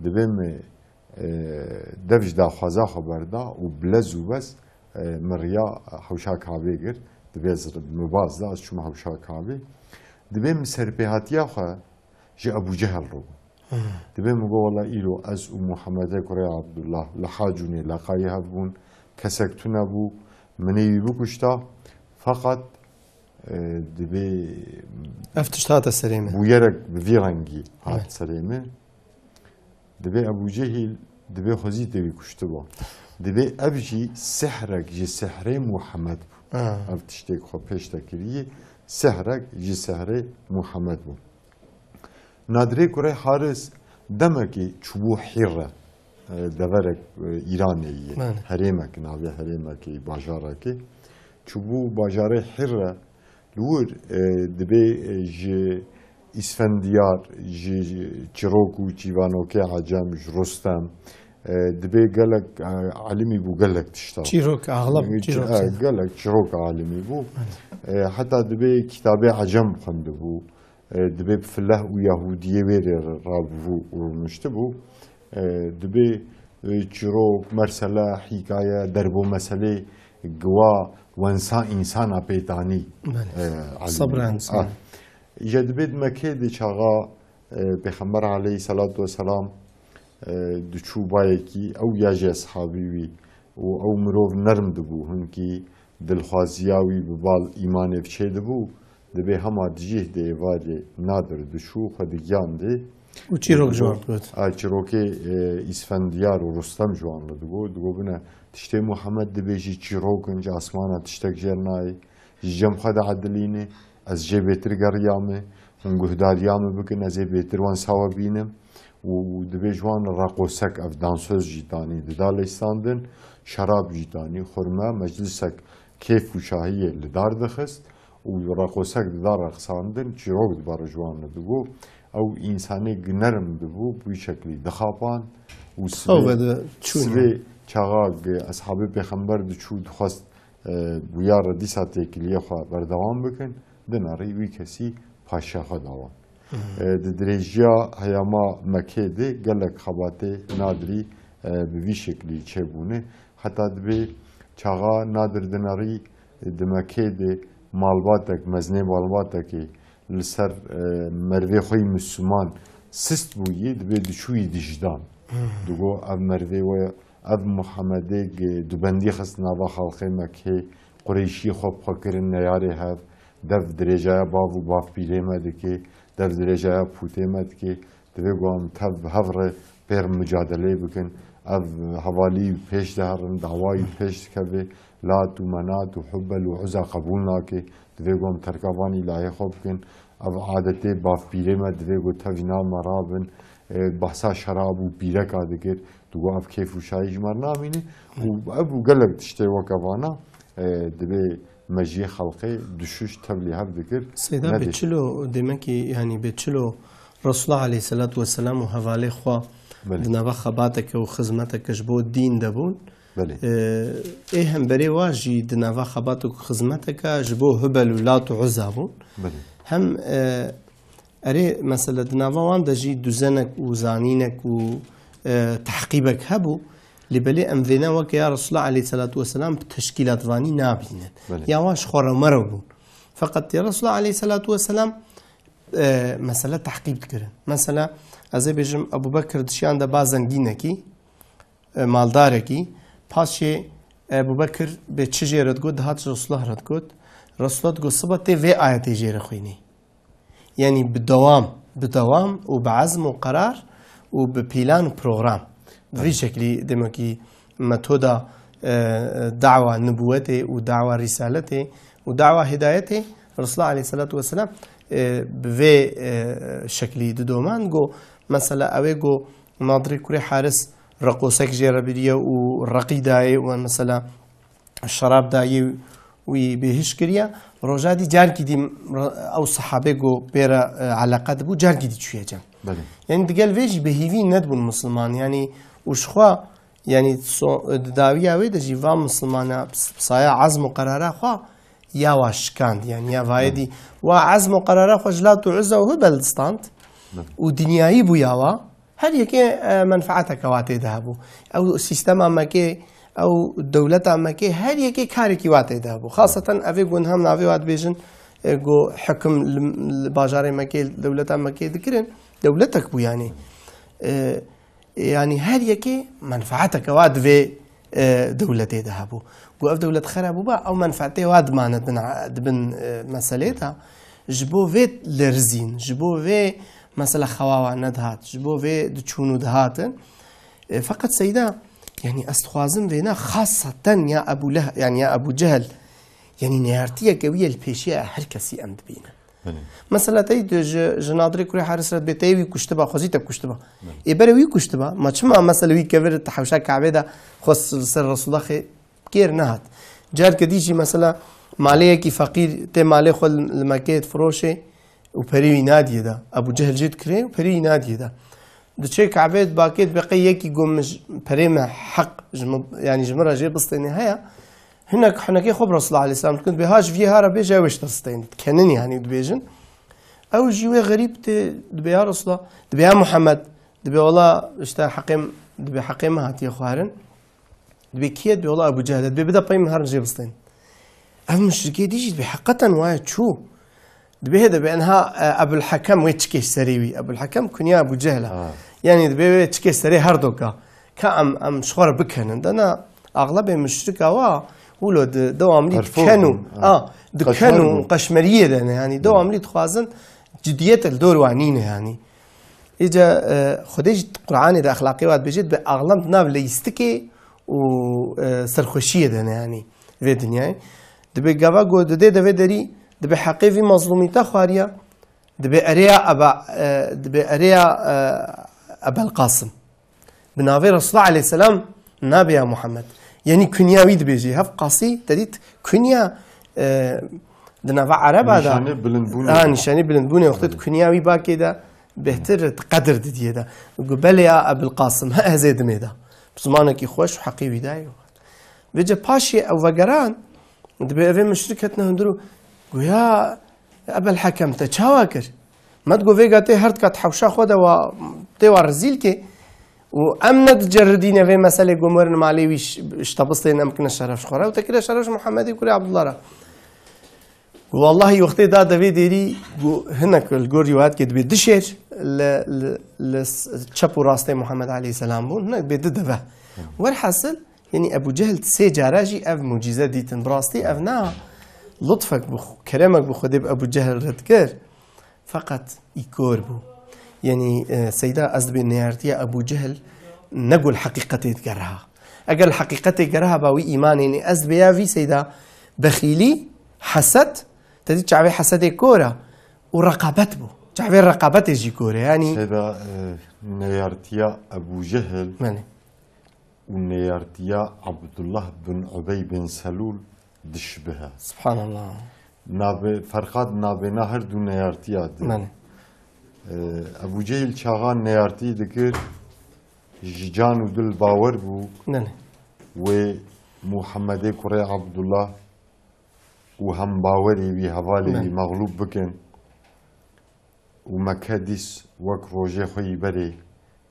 Dibê min, e, dev ji daxwaza xwe berda û bi lez û bez, e, min riya hewşa Kabê girt. Dibê ez, min baz da, ez çûme hewşa Kabê. Dibê min serpêhatiya xwe ji Ebû Cehel re bû. Dibê min got, wela îro ez û Muhammedê kurê Abdullah li Hacûnê leqayî hev bûn, kesek tune bû, min ê wî bikuşta, feqet, e, dibê Ev tişt hate serê min. bûyerek bi vî rengî hat Evet. serê min. Dibê Ebû Cehîl, dibê Xwezî te wî kuştiba. Dibê ev jî sihrek ji sihrê Muhammed bû. Ha. Ev tiştê ku xwe pêş te kiriye, sihrek ji sihrê Muhammed bû. Nadirê kurê Haris demekê çûbû Hîrre, e, deverek, e, Îranê ye. Bele. Herêmek, navê herêmekê, bajarekê. Çûbû bajarê Hîrre, li wir, e, dibê, e, ji Îsfendiyar, ji çîrok û çîvanokê Ecem, ji Rustem, e, dibê gelek, e, alimî bû gelek tişta. Çîrok, axlab E, çîrok e, çi? gelek çîrok alimî bû. E, heta dibê kitabê Ecem xwendibû. E, dibê bi fileh û Yahudiyê wê rê rabû û rûniştibû. E, dibê, e, çîrok, mersele, hîkaye, derbo meselê giwa wensa însana pê tanî, Belê. e, alimî Sabra bû. însan. Ah. Îja dibê di Mekê de çaxa, e, Pêxember aleyhisselatu vesselam, e, diçû bayekî, ew ya jî eshabî wî û ew mirov nerm dibû, hinkî dilxwaziya wî bi bal îmanê biçêdibû, dibê hema di cih de êvarê Nadir diçû, xwe digiyandê. Û çîrok ji wan digot. A, çîrokê, e, Îsfendiyar û Rustem ji wan re digot. Digot, bine, tiştê Muhammed dibêjî çîrok in, ji asmana tiştek jêr nayê. Ji cem xwe de edilîne, ez jê bêtir geriyame, hûn guhdariya min bikin, ez ê bêtir wensa we bînim. Û dibê ji wan reqosek, ev dansöz jî tanî dida leyistandin, şerab jî tanî, xurme, meclisek kêf û şahiyê li dar dixist û reqosek dida reqsandin, çîrok di ber ji wan re digot. Ew însanê ginerm dibû, bi wî şeklî dixapand û Ew sibê, ve de çûn. sibê çaxa gi eshabê pêxember diçû, dixwest, e, bûyar re dîsa têkiliyê xwe berdewam bikin, dinerî wî kesî paşiya xwe da wan. E, di dirêjiya heyama Mekê de gelek xebatê Nadirî, e, bi vî şeklî çêbûne. Heta dibê çaxa Nadir dinerî, e, di Mekê de malbatek, mezinê malbatekê li ser, e, merivê xwe yî Misliman sist bûyî, dibê diçûyî dijdan. Digo, ev merivê we, ev Muhammedê gi dubendî xist nava xelqê Mekê, Qureyşî xwe bi xwe kirin neyarê hev, dev dirêjaya bav û bavpîrê me dike, dev dirêjaya pûtê me dike, divê ku em tev bi hev re pêr micadeleyê bikin. Ev hevalî pêş diherin, dawayî pêş dikeve, Lat û Menat û Hubel û Uza qebûl nake. Divê ku em terka van îlahê xwe bikin. Ev adetê bavpîrê me divê ku tevî nav me rabin. E, behsa şerab û pîreka dikir. Digo ev kêf û şahî ji me re namîne. Û ev û gelek tiştê weke vana, e, divê mejiyê xelqê dişûş tevlî hev dikir. Seyda, Nedê. bê çilo, demek ki, yani bê çilo Resulullah aleyhisselatu vesselam û hevalê xwe Belê. di nava xebateke û xizmeteke ji bo dîn de bûn. Belê. Ee, ê hemberê wa jî di nava xebat û xizmeteke ji bo Hubel û Lat û Uzza bûn. Belê. Hem, e, erê, mesela, di nava wan de jî duzenek û zanînek û, e, tehqîbek hebû. Lê belê em vêne weke ya Resulullah aleyhisselatu vesselam bi teşkîlatvanî nabînin. Belê. Ya wan ji xwe re merew bûn. Feqet ya Resulullah aleyhisselatu vesselam, e, mesela tehqîb dikirin. Mesela, ez ê bêjim, Ebu Bekir dişiyan de ba zengînekî, e, maldarekî, paşê Ebu Bekir bê çi jê re digot, dihat Resulullah re digot. Resulullah digot, siba tê vê ayetê jê re xwînî. Yani bi dewam, bi dewam û bi ezm û qerar û bi plan û program. Bi vî şeklî demekî metoda, e, dawa nibûwetê û dawa rîsaletê û dawa hidayetê Resulullah aleyhissalatu vesselam, e, bi vê, e, şeklî didoman. Go mesela ew ê go Nadirê kurê Haris reqosek jê re biriye û reqî dayê û mesela şerab dayê wî bêhiş kiriye. Roja dî carkî dî re-, ew sahabê go pê re, e, eleqe dibû, carkî dî çûye cem. Belê. Yanî digel vê jî bi hîvî nedibûn misliman. Yanî û ji xwe, yanî so-, di dawiya wê de jî va mislimana pis-, pisaya ezm û qerara xwe ya wa şikand. Yanî ya vayê Belê. dî wa ezm û qerara xwe ji Lat û Uzza û Hubel distand Belê. û dinyayî bûya wa. Her yekê, e, menfaeteke wa tê de hebû. Ew sîstema Mekê, ew dewleta Mekê, her yekê karekî wa tê de hebû. Xaseten evê gunham navê wa dibêjin, e, go hekim li, li bajarê Mekê, dewleta Mekê dikirin. Dewletek bû yanî. E, yanî her yekê menfaeteke wa divê, e, dewletê de hebû. Go ev dewlet xera bûba, ew menfaetê wa dimane bin, dibin, e, meselê de. Ji bo vê lerzîn, ji bo vê mesela xewa wa nedihat, ji bo vê diçûn û dihatin. E, feqet Seyda, yanî ez dixwazim vêna xaseten ya Ebû Leh-, yanî ya Ebû Cehel, yanî neyartiyeke wî ye li pêşiya her kesî em dibînin. Belê. Mesela tey tu ji, ji Nadirê kurê Haris re dibê tey wî kuştiba, xwezî te kuştiba. Belê. Ê berê wî kuştiba, ma çima mesela wî kevir te hewşa Kabe de xwe s-, li ser Resulullah xê kêr nehat. Carke dî jî mesela malê yekî feqîr tê malê xwe li, li Mekê difiroşê û perê wî nadiyê de. Ebû Cehil jê dikirê û perê wî nadiyê de. Diçê Kabe dibakê dibê qey yekî go min ji, perê me heq ji min, yanî ji min re jê bistênê heye. Hinek hinekê xwe bi Resulullah aleyhisselam dikin, dibê ha ji vî ha re bêje ew ê ji te stênî. Dikenin yanî dibêjin. Ew jî wê xerîb tê dibê ya Resulullah, dibê ya Muhammed, dibê wela işte heqê, dibê heqê me hatiye xwarin. Dibê kî ye? Dibê wela Ebû Cehil e. Dibê bide pey min herin jê bistên. Ev muşrikê dî jî dibê heqeten waye çû. Dibê hê dibê enha, e, Ebul Hekem wê çikê ji serê wî. Ebul Hekem kunya Ebû Cehil e. Ha. Yanî dibê wê çikê serê her doka. Ka em, em ji xwe re bikenin. Dana axlebê muşrika wa wilo di, dewamlî Perform. diken û, Ha. a, diken û Qeşmer bû. qeşmeriyê de ne. Yanî dewamlî dixwazin cidiyet li dor wa nîne yanî. Îca, e, Xwedê jî Qur'anê de exlaqê wa dibêje, dibê axlem di nav leyîstikê û, e, serxweşiyê de ne, yanî vê dinyayê. Dibê gava ku didê de vê derî, dibê heqê vî mezlûmî te xwariya, dibê erêya Eba, e, dibê erêya, e, Ebel Qasim. Bi navê Resulullah aleyhisselam nabe ya Muhammed. Yanî kunya wî dibêjî. Hev Qasî, te dît kunya, e, di nava Ereba de. Nîşanê bilindbûnê. Ha, nîşanê bilindbûnê. Wextê Evet. kunya wî bakê de bêhtir qedir didiyê de. Gu belê ya Ebil Qasim, he, ez ê dimê de. Bi zimanekî xweş û heqî wî dayê. Vêce paşê ew vegeran, dibê evê muşrik hetine hundir û gu ya Ebel Hekem te çawa kir? Me digo vêga tê her dikat hewşa xwe de wa, tê wa rezîl kê. Û em nediceridîne vê meselê, gu mirin malê wî ş-, ştabistên em kine şeref ji xwe re. Û te kire şeref ji Muhammedê kurê Abdullah re. Û wallahî wextê da devê dêrî, gu hinek li gor rîwayet kê dibê dişêr li, li, li s-, çep û rastê Muhammed aleyhisselam bûn. Hinek bê di deve. Werhasil, Yanî Ebû Cehil sê cara jî ev mucîze dîtin. Bi rastî ev na lutfek bi xwe, keremek bi Xwedê bi Ebû Cehil re dikir. Feqet îkor bû. Yanî, e, Seyda, ez dibê neyartiya Ebû Cehil ne ku li heqîqetê digere ha. Eger li heqîqetê gere ha ba wî îmanê nê, ez dibê ya vî Seyda bexîlî, hesed, te dî çavê hesedê kor e û reqabet bû. Çavê reqabetê jî kor e. Yanî Seyda, e, neyartiya Ebû Cehil Belê. û neyartiya Abdullah bin Ubey bin Selûl dişbihe. Subhanallah. Navê, ferqa di navêna her du neyartiya de. Belê. Ee, Ebû Cehîl çaxa neyartî dikir, ji can û dil bawer bû Belê. wê Muhammedê kurê Abdullah û hembawerê wî, hevalê wî Belê. mexlûb bikin. û Mekke dîs wek rojê xwe yî berê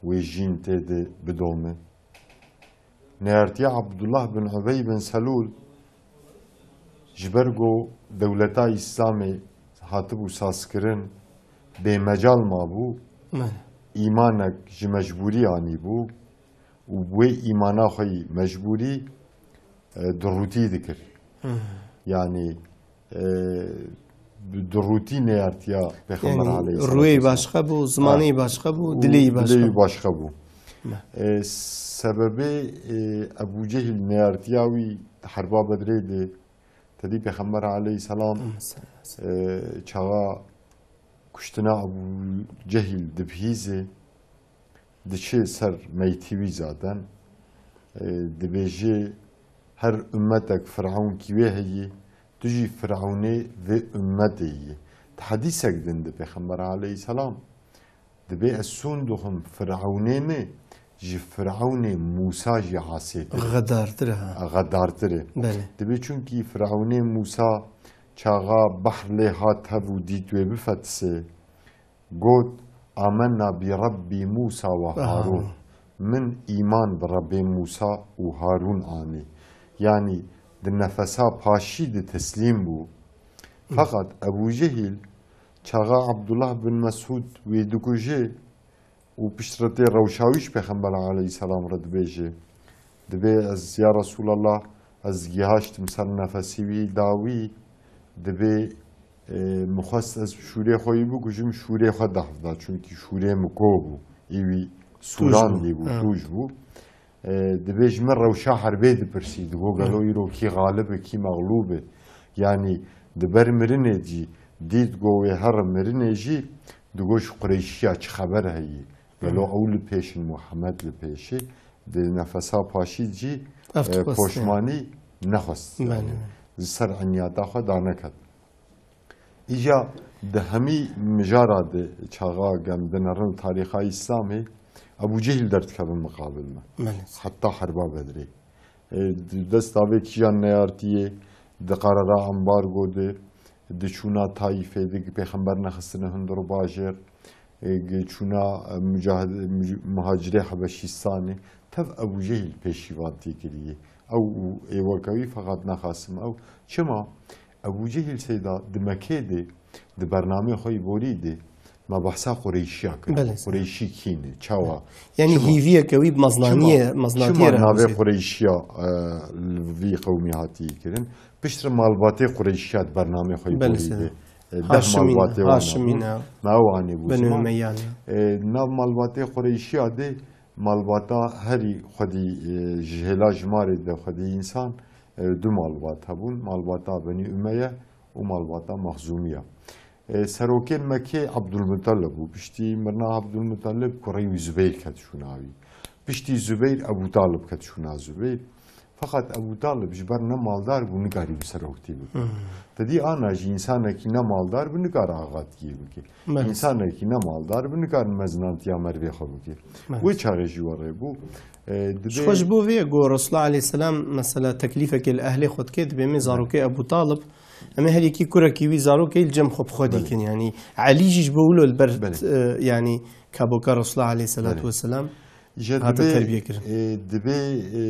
wê jîn tê de bidome. Neyartiya Abdullah bin Ubey bin Selûl ji ber ku dewleta Îslamê hatibû sazkirin bêmecal mabû, Belê. îmanek ji mecbûrî anîbû. û bi wê îmana xwe yî mecbûrî, e, durûtî dikir. Hmm. Yanî, e, bi durûtî neyartiya Pêxember Yanî aleyhisselatu rûyê vesselam. başqa bû, zimanê Ha. başqa bû, Û dilê dilê başqa bû. başqa bû. Me. E, Sebebê, e, Ebû Cehîl neyartiya wî di herba Bedrê de, tedî Pêxember aleyhisselam, e, çaxa kuştina Ebû Cehîl dibihîze, diçe ser meytî wî zaten. E, dibêje, her ummetek firewn kî wê heyî, tu jî firewnê vê ummetê yî. Di hedîsek din de Pêxember aleyhisselam dibê ez sûn dixwim firewnê me ji firewnê Mûsa jî asêtir e. Xedartir e, ha. Xedartir e. Belê. Dibê çunkî firewnê Mûsa çaxa behr lê hat hev û dît wê bifetise, got, "Amenna bi Rabbî Mûsa we Harûn." Harûn. Min îman bi Rebbê Mûsa û Harûn anî. Yanî di nefesa paşî de teslîm bû. Hı. Feqet Ebû Cehîl çaxa Abdullah bin Mesûd wê dikuje û piştre tê rewşa wî ji Pêxember aleyhisselam re dibêje. Dibê ez, ya Resûlallah, ez gihaştim ser nefesî wî dawî, dibê, e, min xwest ez şûrê xwe yî bikujim, şûrê xwe dehf da, çunkî şûrê min ko bû, ê wî sûrandî bû, ha, tûj bû. E, dibê ji min rewşa herbê dipirsî, digo, ha, gelo îro kî xalib e, kî mexlûb e. Yanî di ber mirinê jî dît go wê here mirinê jî, digo ji Qureyşiya çi xeber heyî. Gelo, hı, ew li pêş in, Muhammed li pêş e, di nefesa paşî jî, ev, e, dixwest, poşmanî nexwest. Belê, yanî, belê. Ji ser enyata xwe daneket. Îja di hemî mijara de çaxa gem dinerin li tarîxa Îslamê, Ebû Cehîl derdikeve miqabil me. Belê. Heta herba Bedrê. E, di desta vê kîjan neyartiyê, di qarara ambargo de, di çûna Taîfê de, gi Pêxember nexistine hundir û bajêr, e, gi çûna, e, mucahid-, muc-, muhacirê Hebeşîstanê, tev Ebû Cehîl pêşîvantî kiriye. Ew û ê weke wî feqet nexasim ew. Çima? Ebû Cehîl seyda di Mekê de, di bernameyê xwe yî borî de, me behsa Qureyşiya kir. Belê. Qureyşî kî ne? Çawa? Yanî çima? Hîviyeke wî bi meznaniyê, çima, meznatiyê çima re navê hemzê. Qureyşiya, e, li vî qewmî hatiye kirin? Piştre malbatê Qureyşiya di bernameyê xwe yî borî de, e, deh malbatê wan bûn. Haşimî ne. Me ew anî bû. Benî Umeyya ne. E, nav malbatê Qureyşiya de malbata herî xwedî, e, ji hêla jimarê de xwedî însan, e, du malbat hebûn, malbata Benî Umeye û malbata Mexzûmiya. E, serokê Mekê Abdulmutalib bû. Piştî mirina Abdulmutalib kurê wî Zubeyr ket şûna wî. Piştî Zubeyr Ebû Talib ket şûna Zubeyr. Feqet Ebû Talib ji ber ne maldar bû, nikarîbû seroktî bike. Hmm. Te dî ana jî însanekî ne maldar bi nikare axatkiyê bike. Belê. Însanekî ne maldar bi nikare mezinantiya merivê xwe bike. Belê. Wê çaxê jî werê bû. E, dibê... Ji xwe ji bo vê ye ku Resulullah aleyhisselam mesela teklîfekê li ehlê xwe dike, dibê me, belê, zarokê Ebû Talib, em ê her yekî kurekî wî zarokê li cem xwe bi xwe, belê, dîkin. Yanî Elî jî ji bo wilo li ber, belê, e, yanî kaboka Resulullah aleyhisselatu, belê, vesselam hate terbiyê kirin. E, dibê, e,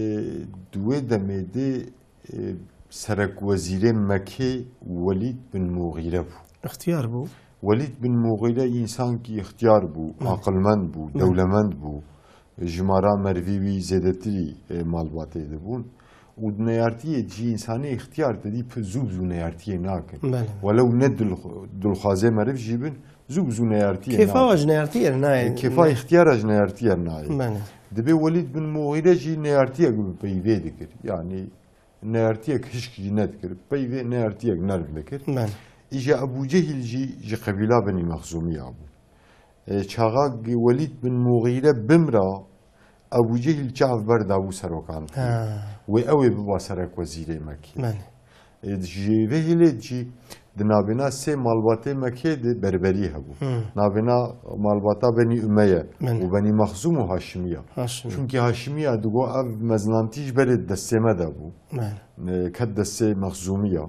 di wê demê de, e, serekwezîrê Mekê Welîd bin Muxîre bû. Îxtiyar bû. Welîd bin Muxîre însankî îxtiyar bû, belê, aqilmend bû, belê, dewlemend bû. Jimara merivî wî zêdetirî, e, malbatê de bûn. Û di neyartiyê jî însanê îxtiyar te dî pi-, zû bi zû neyartiyê nakin. Belê. Welew ne dil-, dilxwazê meriv jî bin, zû bi zû neyartiyê nakin. Kêfa ji neyartiyê re nayê. E, kêfa îxtiyara ji neyartiyê re nayê. Belê. Dibê Welîd bin Muxîre jî neyartiyek bi peyvê dikir. Yanî neyartiyek hişk jî nedikir. Peyvê neyartiyek nerm dikir. Belê. Îja Ebû Cehîl jî ji qebîla Benî Mexzûmiya bû. E, çaxa Welîd bin Muxîre bimra, Ebû Cehîl çav berdabû serokantiyê. Ha. Wê ew ê biba serekwezîrê Mekê. Belê. E, ji vê hêlê jî di navbêna sê malbatê Mekê de berberî hebû. Hmm. Navbêna malbata Benî Umeye, belê, û Benî Mexzûm û Haşimiya. Haşimiya. Çunkî Haşimiya digo ev mezinantî ji berê destê me de bû. Belê. E, ket destê Mexzûmiya.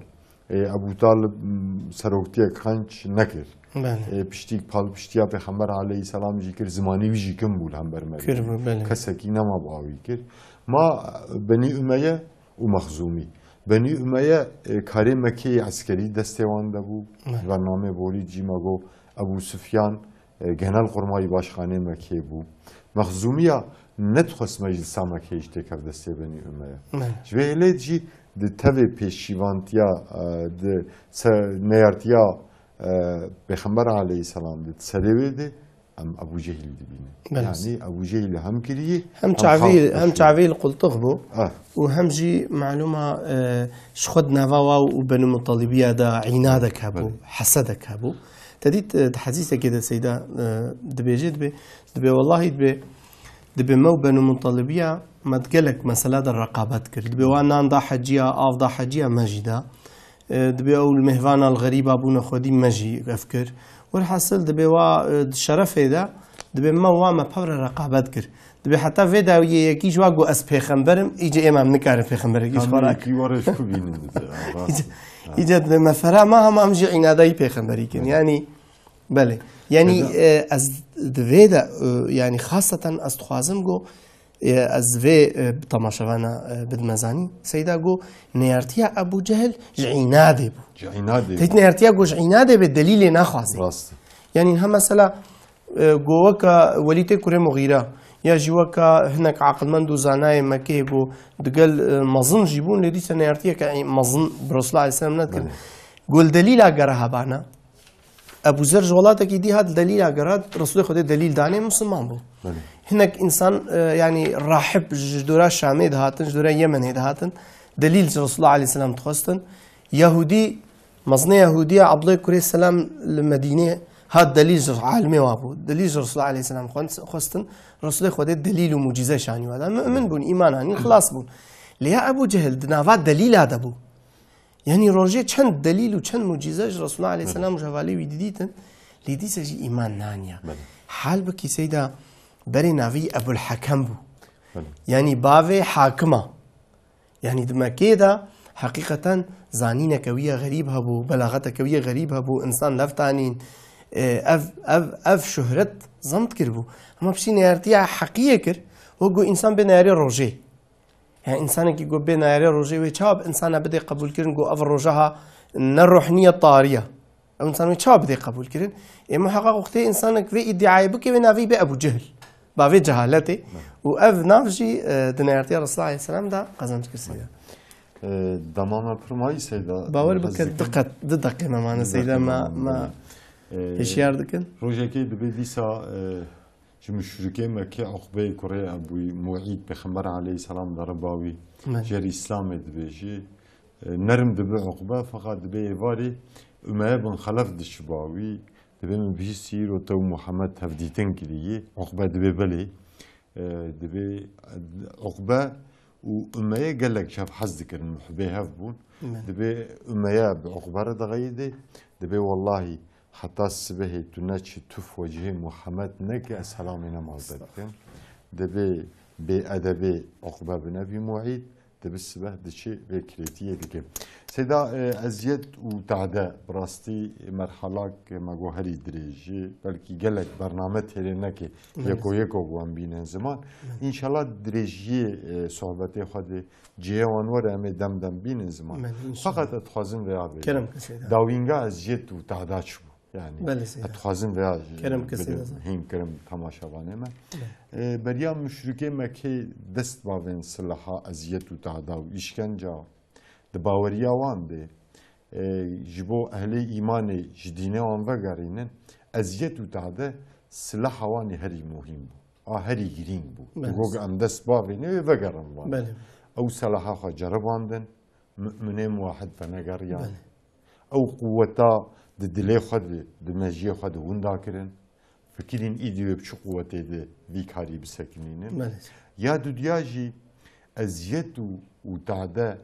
E, Ebû Talib, m, seroktiyek qenc nekir. Belê. E, piştî palpiştiya Pêxember aleyhisselam jî kir, zimanî wî jî kin bû li hember me. Kir bû, belê. Kesekî nema bi awî kir. Ma Benî Umeye û Mexzûmî. Benî Umeye, e, karê Mekeyê eskerî destê wan de bû. Belê. Bernameyê borî jî me got Ebû Sufyan, e, Genelkurmay Başkanê Mekê bû. Mexzûmiya nedixwest meclisa Mekê jî têkev destê Benî Umeye. Evet. Ji vê hêlê jî di tevê pêşîvantiya, e, di se-, neyartiya, e, Pêxember aleyhisselam di serê wê de em Ebû Cehîl dibînin. Belê. Yanî Ebû Cehîl hem kirî, Hem hem çavî, xalq hem dişî. Çavî li qultix bû. Ah. Û hem jî malûma, e, ji xwe di nava wa û Benû Mutalibiya de înadek hebû, Belê. Hesedek hebû. Te dît, e, di hedîsekê de Seyda, e, dibêje, dibê, dibê wellahî dibê, dibê me û Benû Mutalibiya me di gelek mesela de reqabet kir. Dibê wa nan da heciya, av da heciya me jî da. E, dibê ew li mêhvana li xerîba bûne xwedî me jî ev kir. Werhasil dibê wa, e, di şerefê de dibê me wa me pevre reqabet kir. Dibê heta vê dawiyê yekî ji wa got ez pêxember im, îce êma em nikarin pêxemberekî ji xwe Kamî rakin. Yekî were ji ku bînin dibê, ha, rast. Îce, Ha. Îce dibê me fera ma hema em jî înadayî pêxemberî kin. Belê. Yanî, belê. Yanî, Seyda. E, ez di vê de, e, yanî xaseten ez dixwazim got, e, ez vê, e, temaşevana, e, bidime zanîn. Seyda got, neyartiya Ebû Cehil ji înadê bû. Ji înadê Te bû. Neyartiya got ji înadê bê delîlê naxwazê. Rast. Yanî ha mesela, e, got weka Welîtê kurê Muxîra, ya jî weka hinek aqilmend û zanayê Mekê got digel, e, mezin jî bûn, lê dîsa neyartiyeke mezin bi Resulullah aleyhisselam nedikirin. Belê. Got li delîla gere hebana. Ebu Zer ji welatekî dî hat delîla gera, Resulê Xwedê delîl danê, Musulman bû. Belê. Hinek însan, e, yanî rahib ji dora Şamê dihatin, ji dora Yemenê dihatin, delîl ji Resulullah aleyhisselam dixwestin. Yahudî, mezinê Yahudî ya Abdullah kurê Selam li Medînê hat delîl ji alimê wa bû. Delîl ji Resulullah aleyhisselam xwend-, xwestin. Resulê Xwedê delîl û mucîze şanî wa da. Mu'min bûn, îman anîn, xilas bûn. Lê ya Ebu Cehil di nava delîla de bû. Yanî rojê çend delîl û çend mucîze ji Resulullah aleyhisselam Belê. Û ji hevalê wî didîtin, lê dîsa jî îman naniya. Belê. Halbikî Seyda berê navî Ebul Hekem bû. Belê. Yanî bavê hakima. Yanî di Mekê de heqîqeten zanîneke wî ye xerîb hebû, belaxeteke wî ye xerîb hebû, însan left anîn. E, ev, ev, ev şuhret zemt kiribû. Hema piştî neyartiya heqiyê kir, wek ku însan bê neyarê rojê. Yani, însanekî ku bê nayarê rojê wê çawa bi însana bidê qebûlkirin ku ev roja ha ne roh niye, tarî ye? Ew însan wê çawa bidê qebûlkirin? Ê muheqeq wextê însanek vê îdîayê bike, wê navê bê Ebû Cehil. Bavê cehaletê. Û ev nav jî, e, di neyartiya Resulullah aleyhisselam de qezenc kir Seyda. E, dema me pir mayî Seyda, Bawer ez bike, dikim. Diqet, du deqê me mane Seyda, me, me hişyar dikin. Rojekê dibê dîsa, e, Ji muşrikê Mekkê Uqbeyê kurê Ebû Muît, Pêxember aleyhisselam deriba wî Belê. Jêr Îslamê dibêjî. E, nerm dibi Uqbe, feqat dibê êvarî Umeye bin Xelef diçiba wî. Dibê min bihîstî îro te û Muhammed hevdîtin kirî. Uqbe dibê belê. E, dibê Uqbe û Umeye gelek ji hev hez dikirin, muhibê hev bûn. Belê. Dibê Umeye bi Uqbe re dixeyidê. Dibê wellahî Heta sibehê tu neçî tu wecihê Muhammed neke, ez selamê nema li te dikim. Dibê bêedebê Uqbe bin Ebî Muît, dibi sibeh diçi vê kirêtiyê dike. Seyda, e, eziyet û tehde bi rastî merhalak me got herî dirêj e, belkî gelek bername têrê neke, Evet. yeko yeko wan bînin ziman. Evet. Înşallah dirêjiyê, e, sohbetê xwe de cihê wan were, em ê dem dem bînin ziman. Belê, înşallah. Feqet ez dixwazim vêya bêjim. Kerem ke Seyda. Dawînga eziyet û tehda çi bû? Yani, Belê Seyda. Ez dixwazim vêya Kerem ke Seyda. Bidim, hîn kirim temaşevanê me. Belê. E, beriya muşrikê Mekkê dest bavên silaha eziyet û tehda û îşkenca di baweriya wan de, e, ji bo ehlê îmanê ji dînê wan vegerînin, eziyet û tehde silaha wan ê herî muhîm bû. A herî girîng bû. Belê. Got, em dest bavêne wê vegerin wan. Belê. Ew silaha xwe ceribandin, mu'minê muwahid venegeriyan. Belê. Ew quweta di dilê xwe de, di mejiyê xwe de winda kirin. Fikirîn îdî wê bi çi quwetê de vî karî bisekinînin. Belê. Ya dudiya jî eziyet û, û tade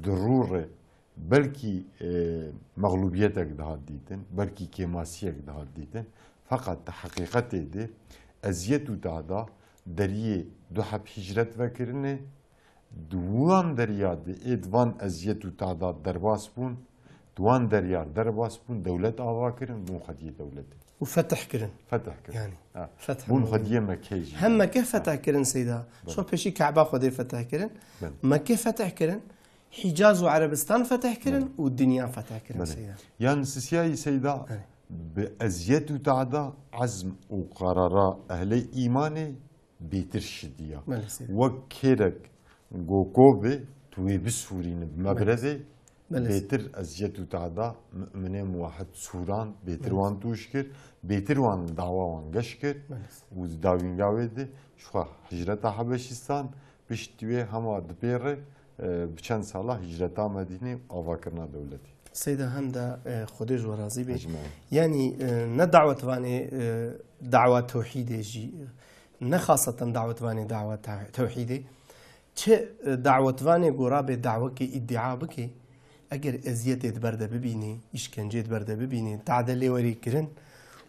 di rû re belkî, e, mexlûbiyetek dihat dîtin, belkî kêmasiyek dihat dîtin. Feqet di heqîqetê de eziyet û tada deriyê du heb hicret vekirine, Di wan derya de ê di van eziyet û tadat derbas bûn, di wan deryar derbas bûn, dewlet ava kirin, bûn xwediyê dewletê. Û fetih kirin. Fetih kirin. Yani, Ha. fetih Bûn bûn. xwediyê Mekkeyê jî. Hem Mekke fetih kirin Seyda. Belê. Şo pêşî Ka'ba Xwedê fetih kirin. Belê. Mekke fetih kirin. Hicaz û Erebistan fetih kirin Belê. û dinya fetih kirin Belê. Seyda. Yani sisiyayî Seyda Belê. bi eziyet û tada ezm û qarara ehlê îmanê bêtir şidiya. Belê, seyr. Wek kêrek goko be, tu wê bisûrînî bi Belê. mebredê, Belê. Bêtir eziyet û tada mu'minê muwahhid sûran, bêtir Belê. wan tûş kir, bêtir wan dawa wan geş kir Belê. û di dawînga wê de ji xwe hicreta Hebeşîstan, piştî wê hema dipêre, e, bi çend sala hicreta Medînê û avakirina dewletê. Seyda hem de, e, Xwedê ji we razî be. Ecmaîn. Yanî, e, ne dawetvanê, e, dawa tewhîdê jî, ne xaseten dawetvanê dawa te-, tewhîdê, Çi, e, dawetvanê gora bê dawekê îddia bike, eger eziyetê di ber de bibînê, îşkencê di ber de bibînê, tade lê werê kirin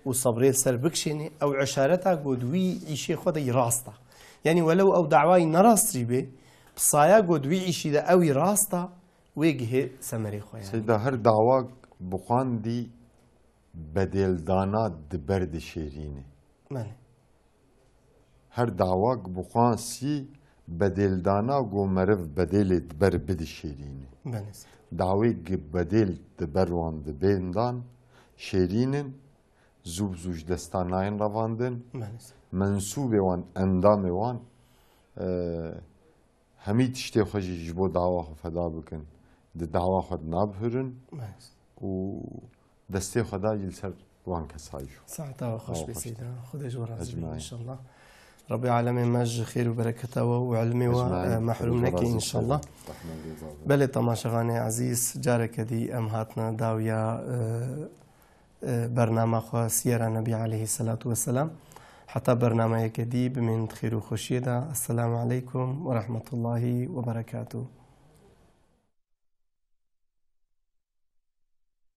û sebrê ser bikişênê, ew eşareta ku di wî îşê xwe de yî rast e. Yanî welew ew dawayî nerast jî bê, bi saya ku di wî îşî de ew yî rast e, wê gihê semerê xwe yanî. Seyda, her dawak bi xwendî bedêldana di ber dişêrînê. Belê. Her dawak bi xwe sî bedêldana ku meriv bedêlê di ber bidişêrînê. Belê. Dawê ku bedêl di ber wan di bên dan şêrîn in, zû bi zû ji destan nayên revandin. Belê. Mensûbê wan, endamê wan, e, hemî tiştê xwe jî ji bo dawa xwe feda bikin, di dawa xwe de nabihirin Belê. û destê xwe da jî li ser wan kesa jî. Saeta we xweş Awa be xweş Seyda. Xwedê ji we razî be Ecmaîn. înşallah. Rabbê alemê me ji xêr û bereketa we û ilmê we, Ecmaîn. e, mehrûm Xwedê neke razî înşallah. be. Rehmet Xwedê. Belê temaşevanê ezîz, careke dî em hatine dawiya, e, e, bernama xwe Siyera Nebî aleyhisselatu vesselam. Heta bernameyeke dî bimînin di xêr û xweşiyê de. Esselamu aleykum ve rahmetullahi ve berekatuhu.